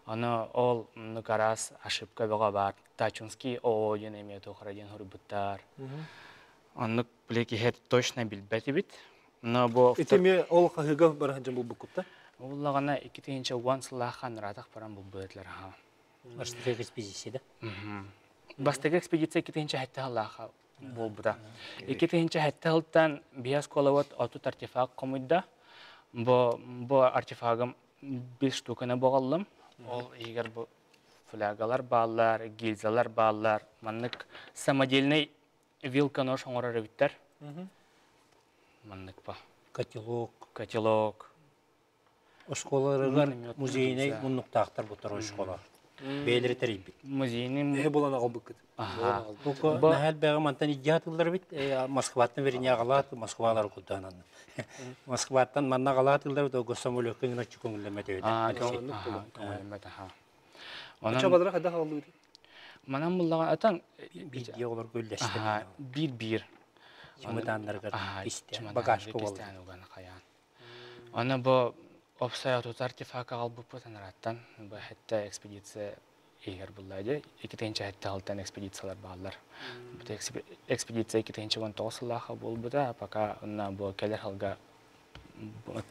Ону ол оннук араас ошибка бөҕө баар. Тачунский ООО диэн эмиэ туох эрэ диэн хуруйбуттар. Оннук били киһи точно билбэт эбит. Но бу Ити эмиэ ол хаһыыга бара сылдьан булбуккут да? Буллаҕына 2010 сыллаахха анараатах баран булбут этилэр аха. Бастакы экспедиция да? Бастакы экспедиция 2007 сыллаахха буолбута. 2007 сылтан биһи оскуолабыт 30 артефакт хомуйда. Бу, бу артефагым бир штуканы боҕаллым. Ол иһигэр бу флягалар бааллар, гильзалар бааллар. Маннык самодельный вилка нож оҥорор эбиттэр. Маннык ба. Котелок. Котелок. Оскуолаларыгар музейнай муннуктаахтар буттар оскуола. Бэйэлэри тэрийбит. Музейный Эһэ булан аҕалбыккыт. Бука наһаа элбэҕи мантан илдьэ атыллар эбит. Москваттан вернее аҕалаат Москвалар курдаанан. Москваттан манна аҕалаат ыллар эбит, ого самолетка гына көҥүллэммэт эбит. Көҥүллэммэт аха. Онон балара хайдах аҕаллыбыт? Манан буллаҕа атан биирдии оҕолорго үллэстэр. Биир-биир. Чымыдааннарыгар истэ багажка буолла. Хайаан. Аны бу опсай отут артефакт аҕалбыппыт анараттан бу хэттэ экспедиция иһигэр булла дии. 2007 сылтан экспедициялар бааллар. Бу экспедиция 2019 сыллаахха буолбута, пока онно бу кэлэр сылга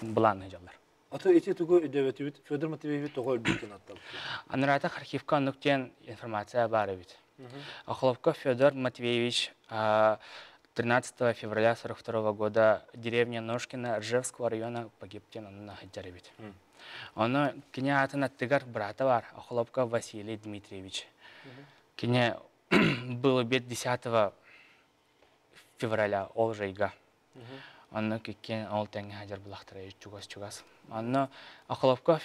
былаанныы дьаллар. Аты ити тугу өйдөөбөтүбүт Федор Матвеевич тоҕо өлбүтүн аттал. Анараатах архивка оннук диэн информация баар эбит. Охлопков Федор Матвеевич 13 февраля 42 года деревня Ножкино Ржевского района погиб диэн онно сылдьар эбит. Ону кини аатын аттыгар брата бар, Охлопков Василий Дмитриевич. Кини был убит 10 февраля ол жайга. Онно киккиэн ол тэҥҥэ сылдьар булахтара чугас-чугас. Онно Охлопков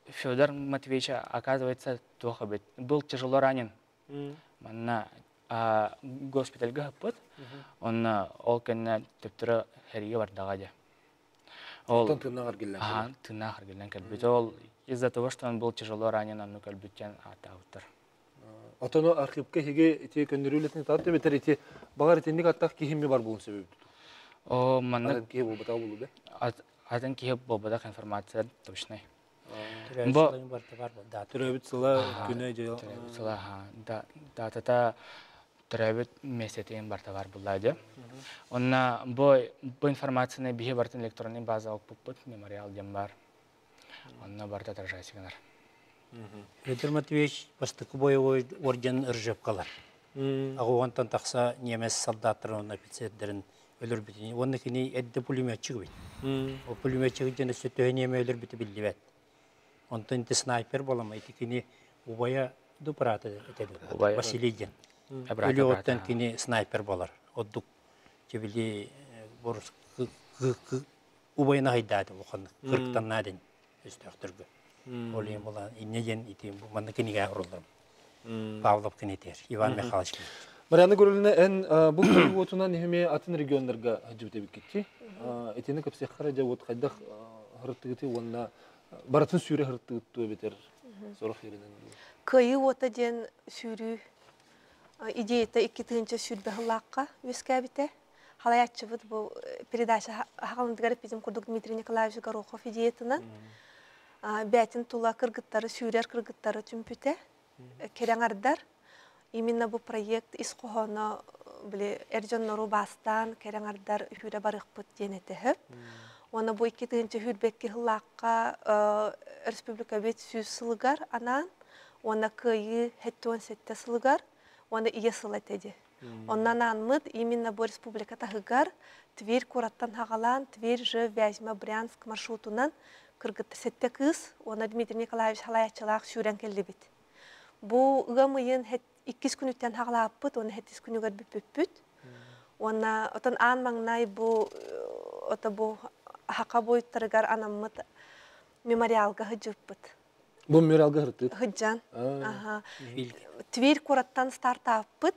Федор Матвеевич, оказывается, туох эбит, был тяжело ранен. Манна госпитальга ыппыт. Онно ол кэннэ төптөрө сэриигэ бардаҕа дьэ. Ол тыыннаах эргиллэн кэлбит. Тыыннаах эргиллэн кэлбит. Ол из-за того, что он был тяжело ранен, оннук өлбүттэн ааттаабыттар. Отону архивка иһиги ити көннөрүү үлэтин таат эбэтэр ити баҕар итинник аттаах киһи бар буолун сөбү О, маннык атын киһи буолбатах буолуу да? Атын киһи буолбатах информация точнай. Бу төрөөбүт сыла, күнэ, дьыл. Төрөөбүт сыла, датата. Төрөөбүт миэстэтигин барта бар булла дьэ. Онна бу бу информацияны биһи бартын электронный база алпыппыт мемориал диэн бар. Онно барта отражайсыгынар. Федор Матвеевич бастакы боевой орден Ржевкалар. Аҕуонтан тахса немец солдаттарын уонна офицердерин өлөрбүтүн. Уонна кини эдде пулеметчик бит. Ол пулеметчик дьэн өссө төһө неме өлөрбүтү биллибэт. Онтон ити снайпер болама ити кини убайа дупрата этedi. Василий диэн. Өлүөҕүттэн кини снайпер болар. Оддук чебили борус убайына хайдааты улахан кырктаннаа ден өстөөхтөргө. Ол иһин була инне диэн ити манна кинигэ урулларым. Павлов кинитер Иван Михайлович. Марьяна Гурулина эн бу уотунан иһиме атын регионнарга хадьыбыт эбиккитти. Итини кэпсиэххэ дьэ вот хайдах хырыттыгыты уонна барытын сүүрэ хырыттыгыт туо битер сорох yerинен. Кыайыы уота диэн сүүрүү идеята 2000 сыллаахха үөскээбитэ. Халаяччыбыт бу передача хаҕалындыгар эппитим курдук Дмитрий Николаевич Горохов идеятынан бээтин тула кыргыттары сүүрэр кыргыттары түмпүтэ. Кэрэҥардар. Именно бу проект ис хоһооно били эр дьоннору бастаан кэрэҥардар үһүрэ барыахпыт диэн этэ. Уонна бу 2022 сыллаахха республикабыт 100 сылыгар анаан, уонна кыайыы 77 сылыгар, уонна ийэ сыл этеди. Оннан аанмыт именно бу республика таһыгар Тверь кураттан хагалаан Тверь же Вязьма Брянск маршрутунан кыргытта сетте кыз, уонна Дмитрий Николаевич халаячылаах сүүрэн келлибит. Бу ыам ыйын иккис күнүттэн хагалааппыт, уонна хеттис күнүгэр бүппүппүт. Уонна отон аан маҥнай бу ото бу хака буйуттарыгар анаммыт мемориалга хыдьыппыт. Бу мемориалга хыртыт. Хыджан. Тверь кураттан стартаппыт.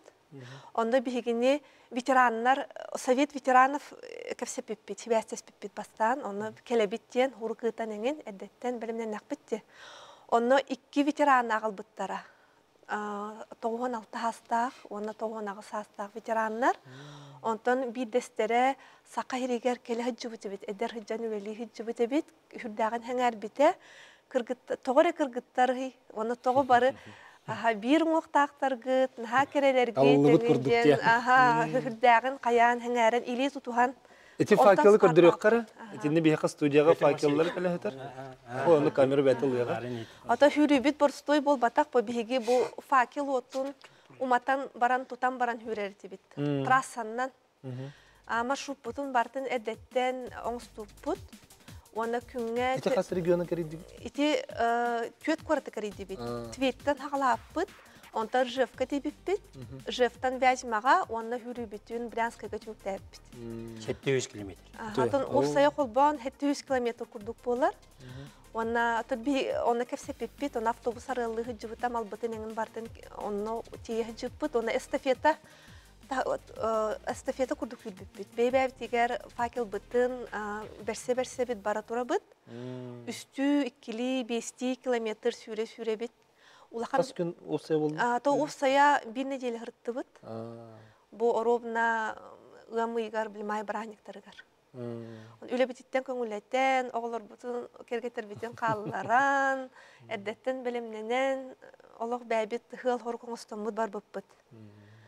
Онно биһигини ветераннар, совет ветеранов кэпсэппиппит, сибээстэспиппит бастаан, онно келебит диэн хурукыытан эҥин эрдэттэн бэлэмнэннэхпит ти. Онно икки ветеран аҕалбыттара. 96 саастаах уонна 98 саастаах ветераннар. Онтон биирдэстэрэ саха иһигэр кэлэ сылдьыбыт эбит, эдэр сылдьан үлэлии сылдьыбыт эбит, үрдээҕин сэҥээрбитэ. Кыргытта, тоҕо эрэ кыргыттар уонна тоҕо бары аха биир уҥуохтаахтаргыт, наһаа кэрэлэргит Талыллыбыт курдук диэн, аха үрдээҕин хайаан сэҥээрэн илии тутуһан Ити факелы көрдөрүөххэ Итинни биһиэхэ студияҕа факеллары кэлэһитэр. Ону камера бэт ылыаҕа. Ото хүрүүбүт борстой буолбатах бу биһиги бу факел уотун уматан баран тутан баран хүрэртибит. Трассаннан маршруппутун бартын эрдэттэн оҥоступпут. Уонна күҥҥэ Ити хас региона кэрийдибит? Ити түөт куораты кэрийдибит. Тверьтэн хаҕалааппыт, онтон Ржевка тиийбиппит. Ржевтан Вязьмаҕа уонна хүрүүбүтүн Брянскайга түмүктээппит. 700 километр. Атын уопсайа холбоон 700 километр курдук буолар. Уонна тут би онно кэпсэппиппит, онно автобус арыаллыы сылдьыбыта, малбытын эҥин бартын онно тиийэ сылдьыппыт, онно эстафета эстафета курдук күүрбүппүт. Бэйбээбитигэр факелбытын бэрсе-бэрсебит бара турабыт. Үстүү, иккилии, биэстии километр сүүрэ-сүүрэбит. Улахан Хас күн уопсайа болду? То уопсайа бир неделя хырыттыбыт. Бу оробна ыам ыйыгар билимай бырааһынньыктарыгар. Үлэбититтэн көҥүллэтэн, оҕолорбутун кэргэтэрбитин хаалларан, эрдэттэн бэлэмнэнэн, олох бэйбит ыал хорук оҥостоммут барбыппыт.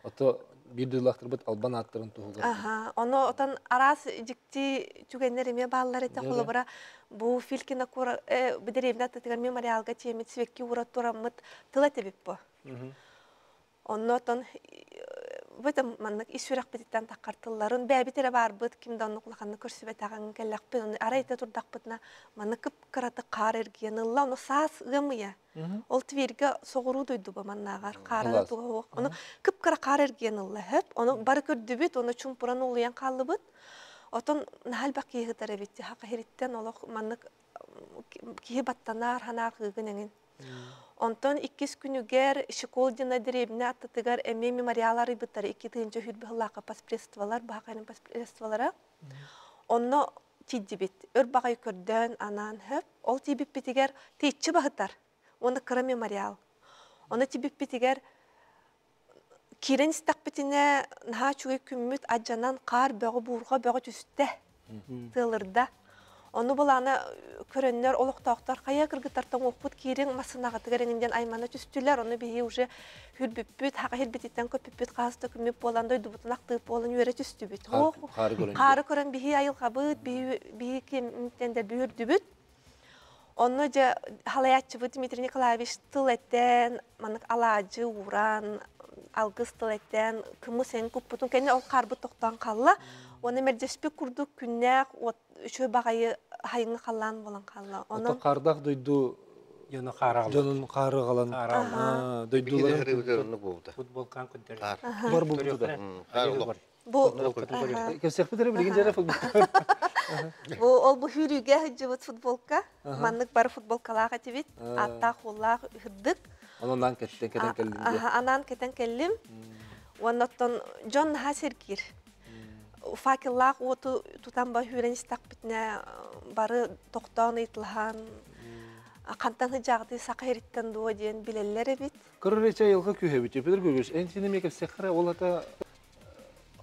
Ото биир дылаахтарбыт албан ааттарын туһугар. Аха, ону отон араас дьикти түгэннэр эмиэ бааллар этэ. Холобура, бу Филькина куора дэриэбинэ аттытыгар мемориалга тиэмит сибэкки уура тураммыт тыл этибит бу. Онно отон в этом маннык ис сүрэхпититтэн таххар тылларын бэйэбит эрэ баарбыт, ким да оннук улаханнык көрсүбэтэҕин кэллэхпит, ону арай этэ турдахпытына маннык кып-кыратык хаар эргийэн ылла, ону саас ыам ыйа. Ол Тверьгэ соҕуруу дойдуба маннааҕар хаара туга Ону кып-кыра хаар эргийэн ылла хөп. Ону бары көрдүбүт, ону чумпуран улуйан хааллыбыт. Отон наһаа элбэх киһи сытар эбит. Хака иһириттэн олох маннык киһи баттанаар, ханаар кыыгын эҥин. Онтон иккис күнүгэр Щеколдина дэриэбинэ аттытыгар эмиэ мемориал арыйбыттар 2 000 сыллаахха поспредстволар, баһакайын поспредстволара. Онно тиийдибит. Өр баҕай көрдөөн анаан хөп. Ол тиийбиппитигэр тииччи баһытар. Уонна кыра мемориал. Ону тиийбиппитигэр киирэн истэхпитинэ наһаа үчүгэй күммүт адьанан хаар бөҕө буурҕа бөҕө түстэ. Тыалырда. Ону булана көрөннөр олохтоохтор хайа кыргыттартан уоппут киириҥ массыынаҕытыгар эҥин диэн аймана түстүлэр. Ону биһи уже хүрбүппүт, хака хирбититтэн көппүппүт хаас да күммүт буолан дойдубутун ахтыып буолан үөрэ түстүбүт. Хаары көрөн. Хаары көрөн биһи айылҕабыт, биһи биһи кимтэн да бүһүрдүбүт. Онно дьэ халаяччыбыт Дмитрий Николаевич тыл этэн, маннык алаадьы ууран, алгыс тыл этэн, кымыс эн куппутун кэннэ ол хаарбыт тохтоон хаалла. Уонна мэлдьэспит курдук күннээх уот үчүгэй баҕайы хайыҥы халлаан буолан хаалла. Онон Онон хаардаах дойду Дьону хаары дьонун хаары галан дойдуларын футболкан көддөр. Бар булбута да. Бу Кэпсэхпит эрэ билигин дьэрэ футбол. Бу ол бу хүрүүгэ сылдьыбыт футболка. Маннык бары футболкалаах этибит. Аттаах хуоллаах үһүрдүк. Онон анаан кэттен кэтэн кэллим диye. Анаан кэтэн кэллим. Уоннаттан дьон наһаа сэргиир. Факеллаах уоту тутан ба хүрэн истэхпитинэ бары тохтоон ыйытылаһан хантан сыдьааҕытыы саха ириттэн дуо диэн билэллэр эбит. Көрөр эчэ айылҕа күүһэбит. Петр Григорьевич, эн син эмиэ кэпсэххэ ол ата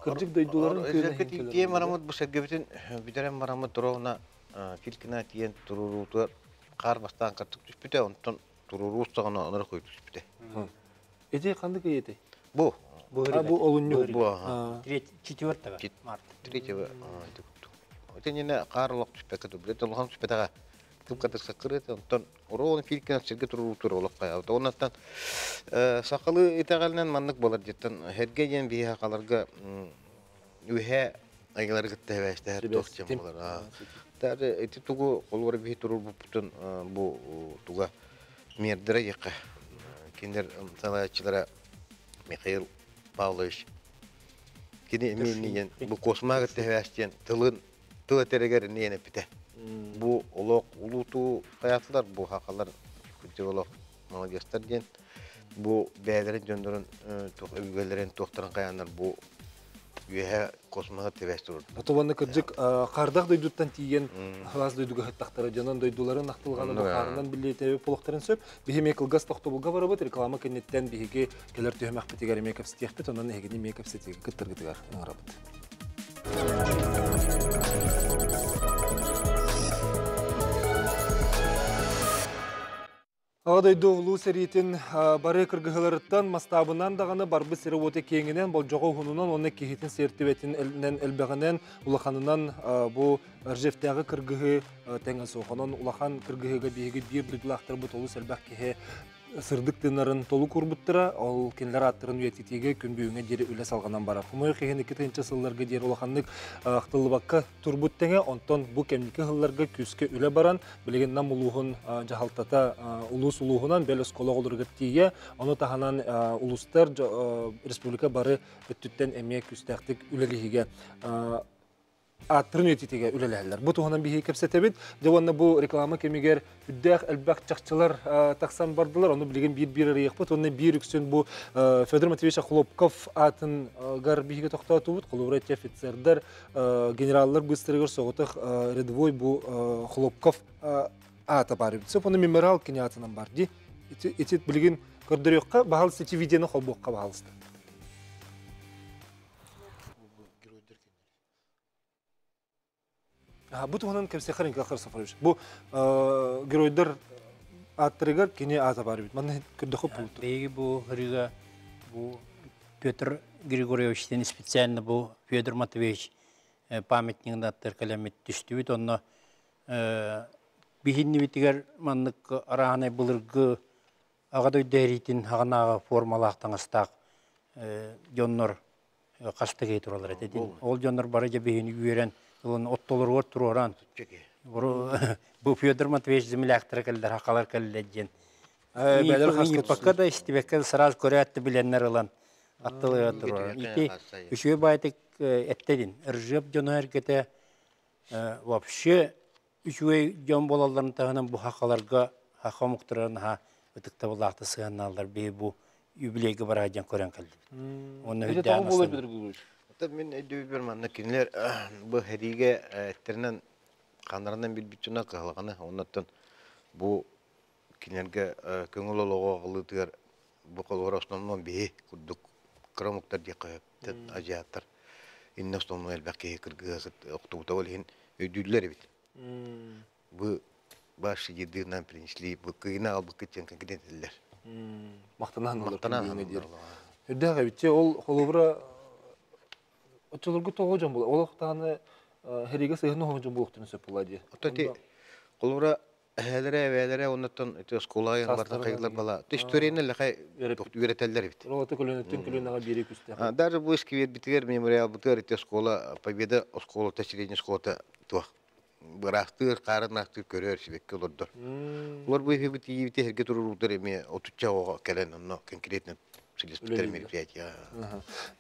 кырдьык дойдуларын күөнэ Тиэм бараммыт бу сэргэбитин бүтэрэн бараммыт туруона Филькина тиийэн туруоруутугар хаар бастаан картык түспүтэ, онтон туруоруу устаҕына онор кой түспүтэ. Эти ханнык ыйыты? Бу. Бу олунньу. Бу. Четвертого марта. Третьего. Итиннэ хаар олох түспэккэ турбут. Улахан түспэтэҕэ. Кып-кытык саккырыт, онтон уруон Филькина сиргэ туруоруу олох хайаабыта. Оннуттан сахалыы итэҕэлинэн маннык буолар диэттэн herге диэн биһи хахаларга үһэ айылары кытта хэбээстэһэр туох диэн буолар. Тары ити тугу холуора биһи туруорбуппутун бу туга миэрдэрэ диэххэ. Кинилэр салайааччылара Михаил Павлович кини эмиэ бу космоҕа кытта хэбээс диэн тылын тыл этэригэр ниэн эппитэ. Бу олох улуутуу хайаатылар бу хахалар кырдьык олох молодецтар диэн бу бэйэлэрин дьоннорун өбүгэлэрин туохтарын хайааннар бу үөһэ космоһа тэбэс турар. Ото кырдьык хардах дойдуттан тиийэн халаас дойдуга хаттахтара дьонон дойдуларын ахтылҕаны бахаарынан билиэтэби полохтарын сөп. Биһи эмиэ кылгас тохтобулга барабыт реклама кэнниттэн биһиги кэлэр түһэмэхпитигэр эмиэ кэпсэтиэхпит, онон эһигини эмиэ кэпсэтиигэ кыттаргытыгар ыҥырабыт. Аҕа дойду улуу сэриитин бары кыргыһыларыттан мастаабынан даҕаны барбыт сири уота киэҥинэн, болдьоҕо уһунунан уонна киһитин сиэртибэтинэн элбэҕинэн улаханынан бу Ржевтээҕи кыргыһыы тэҥэ суох. Онон улахан кыргыһыыга биһиги биир дойдулаахтарбыт олус элбэх киһи сырдык тыыннарын толук уурбуттара, ол кинилэр ааттарын үйэтитиигэ күн бүгүҥҥэ диэри үлэ салҕанан барар. Хомойуох иһин 2000 сылларга диэри улаханнык ахтыллыбакка турбут тэҥэ, онтон бу кэмники сылларга күүскэ үлэ баран, билигин Нам улууһун дьаһалтата улуус улууһунан бэл оскуола оҕолоругар тиийэ, ону таһынан улуустар республика бары өттүттэн эмиэ күүстээхтик үлэлиһигэ ааттарын үйэтитигэ үлэлэһэллэр. Бу туһунан биһиги кэпсэтэбит. Дьэ уонна бу реклама кэмигэр үрдээх элбэх чахчылар тахсан бардылар. Ону билигин биир-биир арыйыахпыт. Уонна биир үксүн бу Федор Матвеевич Хлопков аатыгар биһиги тохтоотубут. Холобура эти офицердар, генераллар быыстарыгар соҕотох рядовой бу Хлопков аата бар эбит. Сөп, ону мемориал кини аатынан бар дии. Ити билигин көрдөрүөххэ, баһалыста ити видеоны холбуохха баһалыста. Бу туһунан кэпсиэххэ Николай Христофорович. Бу геройдар ааттарыгар кини аата бар эбит. Манна көрдөхө буолту. Биһиги бу ырыга бу Петр Григорьевичтен специально бу Федор Матвеевич памятнигын аттар кэлэммит түстүбүт. Онно биһиннибитигэр маннык арааһынай былыргы аҕа дойду эриитин хаҕынааҕы формалаах таҥастаах дьоннор хаста киһи тураллар этэ. Ол дьоннор бары дьэ биһини үөрэн ылан оттолоругар туруоран бу Федор Матвеевич земляктара кэллэр, хахалар кэллэр диэн. Ыйыппакка да истибэккэ сразу көрөөт да билэннэр ылан аттылыгар туруоран. Ити үчүгэй баайтык эттедин. Ржев дьоно эргэтэ вообще үчүгэй дьон буолалларын таһынан бу хахаларга хаха омуктара наһаа ытыктабыллаахтык сыһыаннааллар биһи бу юбилейга бараа диэн көрөн кэллибит. Уонна үрдээн буолар Петр Григорьевич? Мин өйдүүбүр манна кинилэр бу сэриигэ эттеринэн ханарынан билбит дьоно кыһалҕаны оннуттан бу кинилэргэ көҥүл олоҕу аҕалыытыгар бу холобур основном биһи курдук кыра омуктар диэххэ сөп азиаттар иннэ основной элбэх киһи кыргыһа охтубута ол иһин өйдүүллэр эбит. Вы ваши еды нам принесли, вы кыйна албыккыт диэн конкретно Мактанан мактанан диир. Үрдээх эбитче ол холобура оччолорго тоҕо дьон була олох даҕаны хэригэ сыһын оһон дьон буолуохтарын сөп була дии. Ото ти холобура эһээлэрэ эбээлэрэ оннуттан ити оскуолаҕа барда хайылар бала историяны лэхэ үөрэтэллэр эбит. Ролаты көлөнөттөн көлөнөҕө биэри күстээх. Даже бу искибиэрбитигэр мемориалбытыгар ити оскуола Победа оскуолата средняя школата туох быраастыыр, хаарынаахтыыр көрөр сибэкки олордор. Олор бу эфибит тиийбити эргэ туруруутар эмиэ отучча оҕо кэлэн онно конкретно силиспиттэр мероприятие.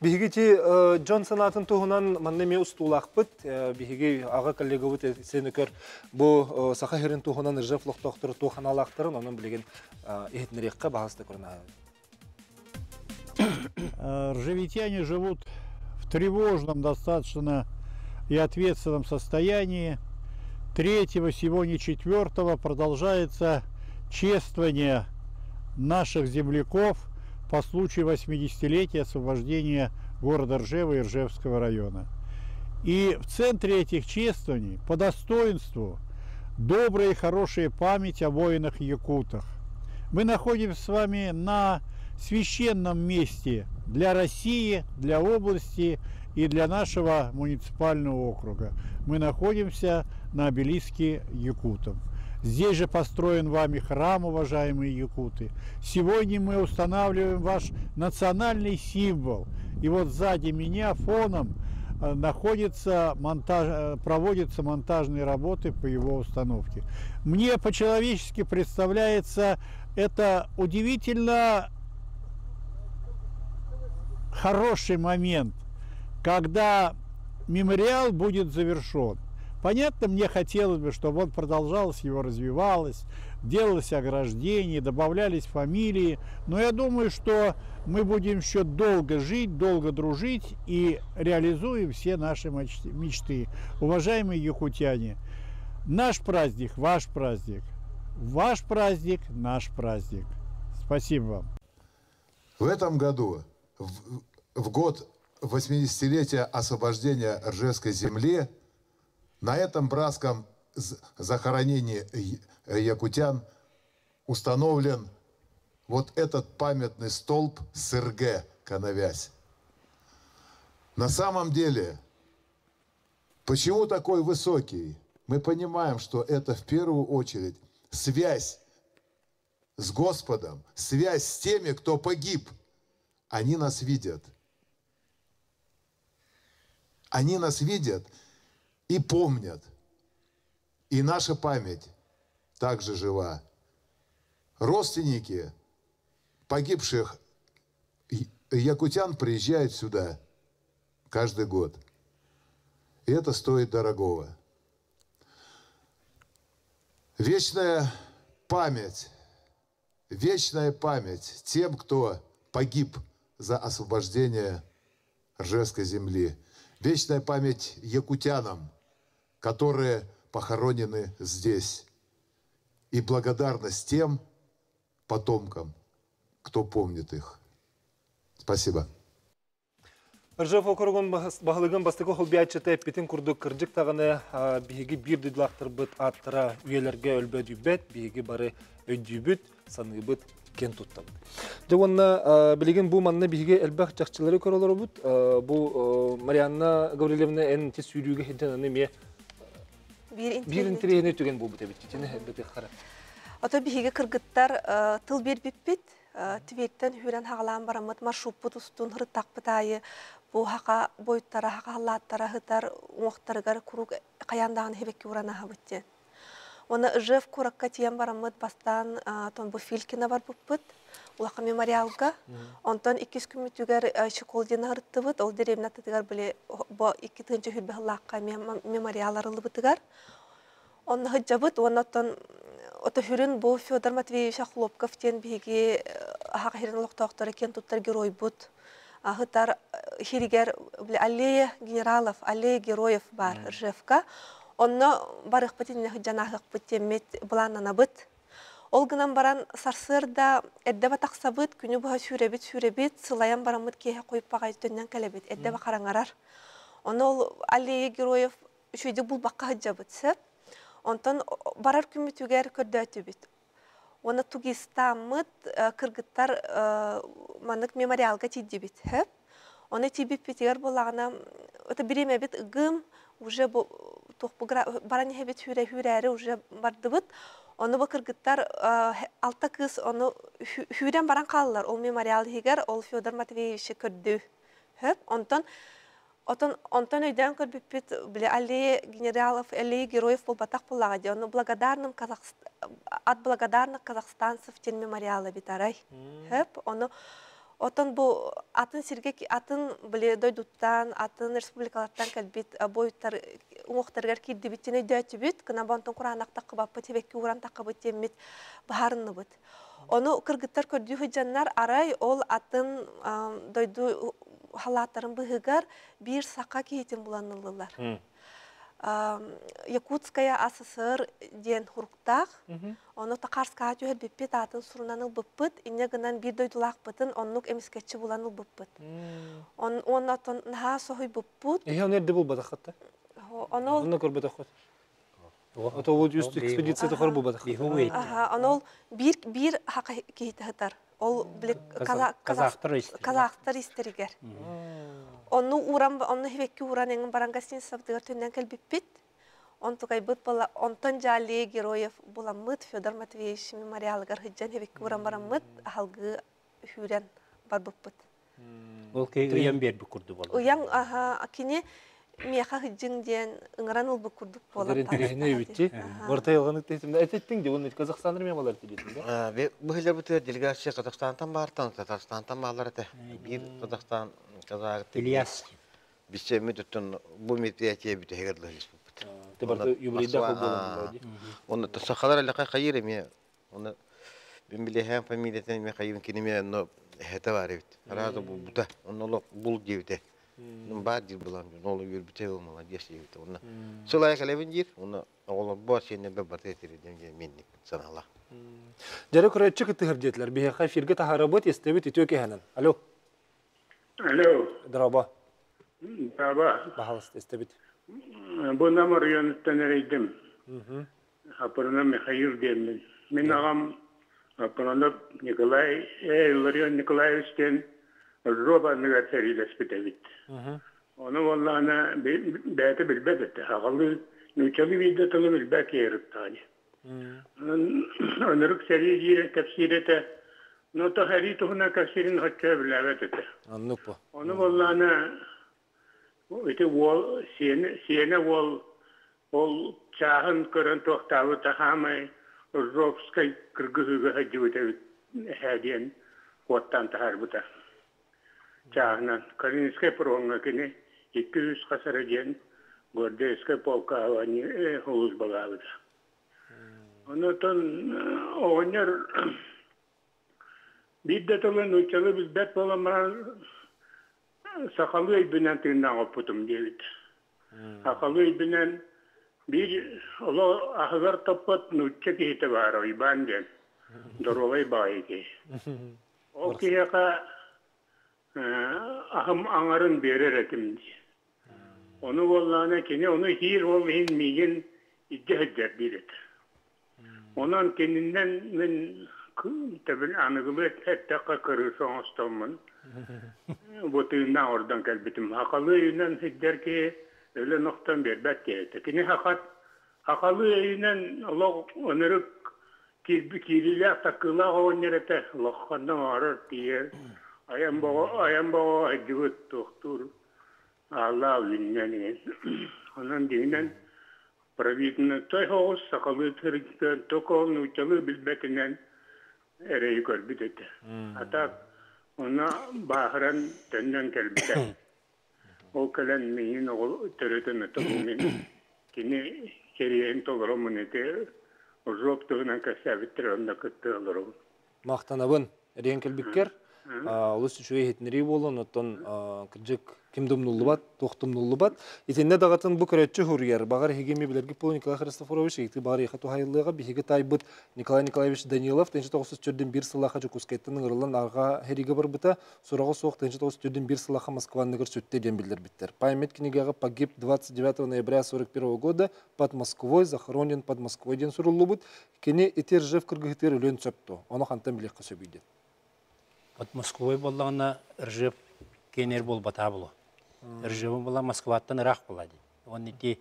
Биһиги ти дьон санаатын туһунан манна эмиэ устуулаахпыт. Биһиги аҕа коллегабыт сен көр бу Саха сирин туһунан Ржев лохтоохтору туох аналаахтарын онон билигин иһитинэриэххэ баһаста көрөн Ржевитяне живут в тревожном достаточно и ответственном состоянии. Третьего, сегодня четвертого продолжается чествование наших земляков по случаю 80-летия освобождения города Ржева и Ржевского района. И в центре этих чествований по достоинству добрая и хорошая память о воинах-якутах. Мы находимся с вами на священном месте для России, для области и для нашего муниципального округа. Мы находимся на обелиске якутов. Здесь же построен вами храм, уважаемые якуты. Сегодня мы устанавливаем ваш национальный символ. И вот сзади меня фоном находится монтаж, проводятся монтажные работы по его установке. Мне по-человечески представляется это удивительно хороший момент, когда мемориал будет завершен. Понятно, мне хотелось бы, чтобы он продолжался, его развивалось, делалось ограждение, добавлялись фамилии. Но я думаю, что мы будем еще долго жить, долго дружить и реализуем все наши мечты. Уважаемые якутяне, наш праздник, ваш праздник. Ваш праздник, наш праздник. Спасибо вам. В этом году, в год 80-летия освобождения Ржевской земли, на этом братском захоронении якутян установлен вот этот памятный столб с РГ Коновязь. На самом деле, почему такой высокий? Мы понимаем, что это в первую очередь связь с Господом, связь с теми, кто погиб. Они нас видят. Они нас видят и помнят. И наша память также жива. Родственники погибших якутян приезжают сюда каждый год. И это стоит дорогого. Вечная память, вечная память тем, кто погиб за освобождение Ржевской земли. Вечная память якутянам, которые похоронены здесь. И благодарность тем потомкам, кто помнит их. Спасибо. Ржев округун баһылыгын бастакы холбуйааччыта эппитин курдук кырдьык даҕаны биһиги биир дойдулаахтарбыт ааттара үйэлэргэ өлбөөдүйбэт, биһиги бары өйдүүбүт, саныыбыт, киэн туттабыт. Дьэ уонна билигин бу манна биһиги элбэх чахчылары көрө олоробут. Бу Марианна Гаврильевна эн ити сүүрүүгэ сылдьан аны эмиэ биир интэриэһинэй түгэн буолбут эбит. Итини хара. Ото биһиги кыргыттар тыл биэрбиппит, Тверьтэн хүрэн хаҕалаан бараммыт маршруппут устун ырыттахпыт аайы бу хака бойуттара, хака халлааттара ыһытар уҥуохтарыгар куруук хайаан даҕаны сибэкки уран аһабыт диэн. Уонна Ижев куоракка тиийэн бараммыт бастаан тон бу Филькина барбыппыт улахан мемориалга. Онтон иккис күммүтүгэр Чеколдина ырыттыбыт. Ол дэриэбинэ аттытыгар били бу 2 тыһыынча сыллаахха мемориал арыллыбытыгар. Онно сылдьабыт уонна оттон отоһүрүн бу Федор Матвеевич Охлопков диэн биһиги аһаҕа сирин олохтоохторо киэн туттар геройбут. Аһытар хиригэр аллея генералов, аллея героев бар Ржевка. Онно барыахпыт иннинэ сылдьан ааһыахпыт диэммит былааннанабыт. Ол гынан баран сарсыарда эрдэ батахсабыт, күнү быһа сүүрэбит, сүүрэбит, сылайан бараммыт киэһэ хойуппаҕай төннөн кэлэбит, эрдэ хараҥарар. Ону ол аллея героев үчүгэйдик булбакка сылдьабыт сөп. Онтон барар күммүтүгэр көрдөөтүбүт. Уонна тугистаммыт кыргыттар маннык мемориалга тиийдибит. Хөп. Оны тиийбиппитигэр буоллаҕына, это бириэмэбит ыгым, уже бу туох баран иһэбит хүүрэ хүүрээри уже бардыбыт. Ону бу кыргыттар алта кыыс ону хүүрэн баран хааллар. Ол мемориал иһигэр ол Федор Матвеевичи көрдүү. Хөп. Онтон Отон онтон өйдөөн көрбүппүт, били аллея генералов, аллея героев буолбатах буоллаҕа дии. Ону благодарным Казах от благодарных казахстанцев диэн мемориал эбит арай. Хөп. Ону отон бу атын сиргэ атын били дойдуттан, атын республикалартан кэлбит буойуттар уҥуохтарыгар киирдибит диэн өйдөөтүбүт. Кына бонтон кураанах таххыбаппыт, хибекки ууран таххыбыт диэммит баһарынныбыт. Ону кыргыттар көрдүү сылдьаннар арай ол атын дойду халааттарын быһыгар биир саха киһитин булан ыллылар. Якутская АССР диэн хуруктаах. Ону Тахарскаҕа түһэрбиппит, аатын сурунан ылбыппыт. Инньэ гынан биир дойдулаахпытын оннук эмискэччи булан ылбыппыт. Уонна оттон наһаа соһуйбуппут. Эһи ону эрдэ булбатаххыт да? Ону Онно көрбөтөххүт. Ото ол үс экспедиция тухары булбатах. Аны ол биир биир хака киһитэ сытар. Ол били казахтар истэригэр. Онну ууран онну хибекки ууран эҥин баран гостиницабытыгар төннөн кэлбиппит. Онтукайбыт була онтон Жалия Героев буламмыт Федор Матвеевич мемориалыгар сылдьан хибекки ууран бараммыт аһалгыы хүүрэн барбыппыт. Ол киһи ыйан биэрбит курдук буолар. Ыйан аха кини миэхэ сылдьыҥ диэн ыҥыран ылбыт курдук буолан Интэриэһинэй эбитчи. Барыта ялганы тэтимдэ этеттиң де оны Казахстандар мен балар дилетин да. Быһылар делегация Казахстантан баартан, Татарстантан баалар этэ. Биир Казахстан казагы Ильяс. Биссе туттун бу мероприятие бүтәһигер лыһылыспыт. Ты барыта юбилейда болан. Оны сахалар әлі хайыр эме. Оны мен билеһәм фамилиятын мен хайын кинеме но хете бар бит. Разы бу бута. Оны бул дебите. Бар дир булам. Ол юрбите ол молодец дебите. Оны сылай калебин дир. Оны оголор бу сенен бе бар тетири дем мен санала. Жары көрөтчү кытыгыр диэтилер. Биһиэхэ эфиргэ таһаарабыт истэбит үтүө киһэнэн. Алло. Алло. Дорообо. Дорообо. Баһалыста истэбит. Бу Нам районуттан эрейдим. Апырына Михаил диэммин. Мин аҕам Апырынап Николай, Ларион Николаевич диэн Жоба анныгар сэриилэспит эбит. Ону буоллаҕына бэйэтэ билбэт этэ. Аҕалыы нууччалыы биирдэ тылы билбэт киһи Онурук сэрии диир кэпсиир этэ. Но то сэрии туһунан кэпсиирин оччо билээбэт этэ. Оннук бу. Ону буоллаҕына ити уол сиэнэ, сиэнэ уол ол чааһын көрөн туохтаабыта хаамай Ржовскай кыргыһыыга сылдьыбыт эбит эһээ диэн куоттаан таһаарбыта. Чааһынан Калининскай фроҥҥа кини 200 хас эрэ диэн гвардейскай полка улуус балаабыта. Онотон оҕонньор биир да тылы нууччалыы билбэт буолан баран сахалыы өйбүнэн тыыннаах оппутум диэбит. Сахалыы өйбүнэн биир оло аһыгар топпот нуучча киһитэ баар Уйбаан диэн доруобай баҕайы киһи. Ол киһиэхэ аһым аҥарын биэрэр этим дии. Ону буоллаҕына кини ону иһиир ол иһин миигин илдьэ сылдьар диир этэ. Онон кининэн мин тэбин аныгылыы эттэххэ кырыыс оҥостоммун бу тыыннаах ордон кэлбитим. Хахалыы өйүнэн сылдьар киһи өлөн охтон биэрбэт киһи этэ. Кини хахат хахалыы өйүнэн олох ынырык киириилээх таккыылаах оҕонньор этэ. Олох ханна оҥорор тиийэр айан боҕо айан боҕо сылдьыбыт туохтуур ааллаах үүннэн Онон дьиҥинэн правительственнай соҕус сахалыы только ол нууччалыы билбэтинэн эрэйи көрбүт этэ. А так онно бааһыран төннөн кэлбитэ. Ол кэлэн миигин оҕол төрөтөн ото мин кини кэриэһин толороммун ити Ржов туһунан кэпсээбиттэр онно кытта олоробун. Махтанабын. Эриэн кэлбиккэр. Олус үчүгэй иһитиннэрии буолан, оттон кырдьык ким да умнуллубат, туох да умнуллубат. Итиннэ даҕатын бу көрөөччү суруйар. Баҕар эһиги эмиэ билэргит буолуо Николай Христофорович, ыйытыы баҕар эйиэхэ туһайыллыаҕа. Биһиги таайбыт Николай Николаевич Данилов 1941 сыллаахха Дьокуускайтан ыҥырыллан арҕаа сэриигэ барбыта. Сураҕа суох 1941 сыллаахха Москва анныгар сүттэ диэн биллэрбиттэр. Память кинигэҕэ погиб 29 ноября 41 года под Москвой, захоронен под Москвой диэн суруллубут. Кини ити Ржев кыргыһытыгар өлүөн сөп дуо? Ону хантан билиэххэ сөбүй диэн. Под Москвой буоллаҕына Ржев киэнэр буолбатаа буолуо. Ржевым була Москваттан ыраах була дии. Уонна ити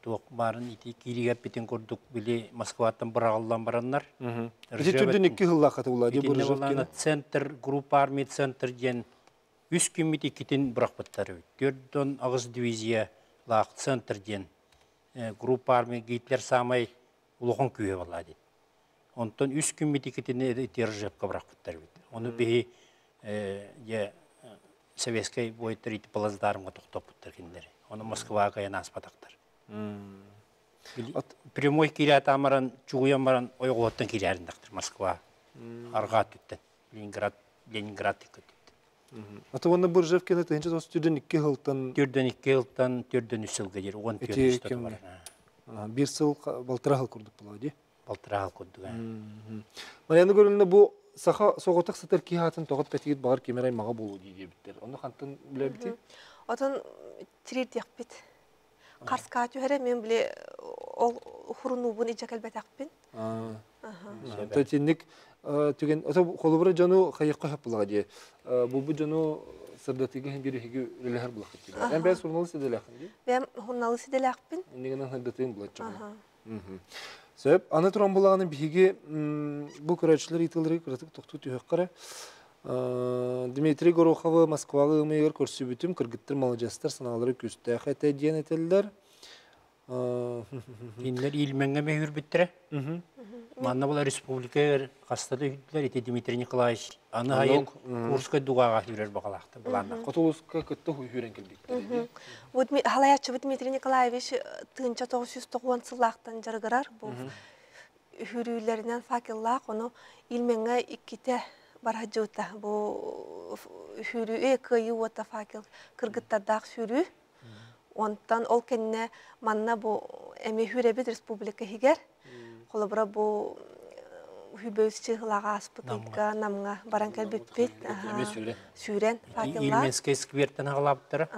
туох баарын ити кииригэр курдук били Москваттан быраҕыллан бараннар. Ити түрдүн икки сыллаах була дии Итиннэ буоллаҕына центр, группа армии центр диэн үс күммүт иккитин бырахпыттар эбит. 48 дивизия лаах центр диэн группа армии Гитлер самай улахан күүһэ буолла дии. Онтон үс күммүт иккитини ити Ржевка бырахпыттар эбит. Ону биһи дьэ советскай буойуттар ити плацдармга тохтоппуттар кинилэри. Ону Москваҕа кайан ааспатахтар. Прямой киирээт амаран, чугуйан баран ойоҕоһуттан киирээриннэхтэр Москва. Арҕаа өттүттэн. Ленинград, Ленинград өттүттэн. Ата уонна бу Ржевкины 1942 сылтан 42 сылтан 43 сылга диэри 14 бар. Биир сыл балтара сыл курдук буолуо дии. Балтара сыл курдук. Марьяна Гурьевна бу саха соҕотох сытар киһи аатын тоҕо эппэтигит баҕар ким эрэ аймаҕа буолуо дии диэбиттэр. Онно хантан билэбитий? Отон тириэрдиэхпит. Харскаа түһэрэ мен били ол хурунуубун ижа кэлбэтэхпин. Итинник түгэн ото холобура дьону хайыкка хөп булаҕа дии. Бу дьону сырдатыыга иһин биир иһиги үлэлэһэр булаххыт дии. Эн бэйэ суруналыыс идэлээххин дии? Бэйэм суруналыыс идэлээхпин. Иннигинэн сырдатыын булаччаҕына. Сөп. Аны туран булаҕына биһиги бу көрөөччүлэр ыйытыылары кыратык тохтуу түһүөххэ эрэ. Дмитрий Гороховы Москваҕа ыамыйыгар көрсүбүтүм, кыргыттар маладьыастар, санаалара күүстээх этэ диэн этэллэр. Кинилэр Ильмеҥҥэ мөһүүрбүттэрэ. Манна була республика хаста да үһүдүлэр ити Дмитрий Николаевич аны айын Курскай дугаҕа үүрэр баҕалаахта былааннаах. Хотулуска кытта үүрэн кэлбиттэр. Бу халаяччыбыт Дмитрий Николаевич тыынча 990 сыллаахтан дьарыгырар. Бу үһүрүүлэринэн факеллаах, ону Ильмеҥҥэ иккитэ бараһдьыбыта. Бу үһүрүү кыайыы уота факел кыргыттардаах сүүрүү. Онтон ол кэннэ манна бу эми хүребит республика иһигэр холобура бу хүбөс чыһылаҕа ааспыт ыйга Намҥа баран кэлбиппит. Сүүрэн факеллаах. Ильменскэй сквертэн аҕалаабыттара.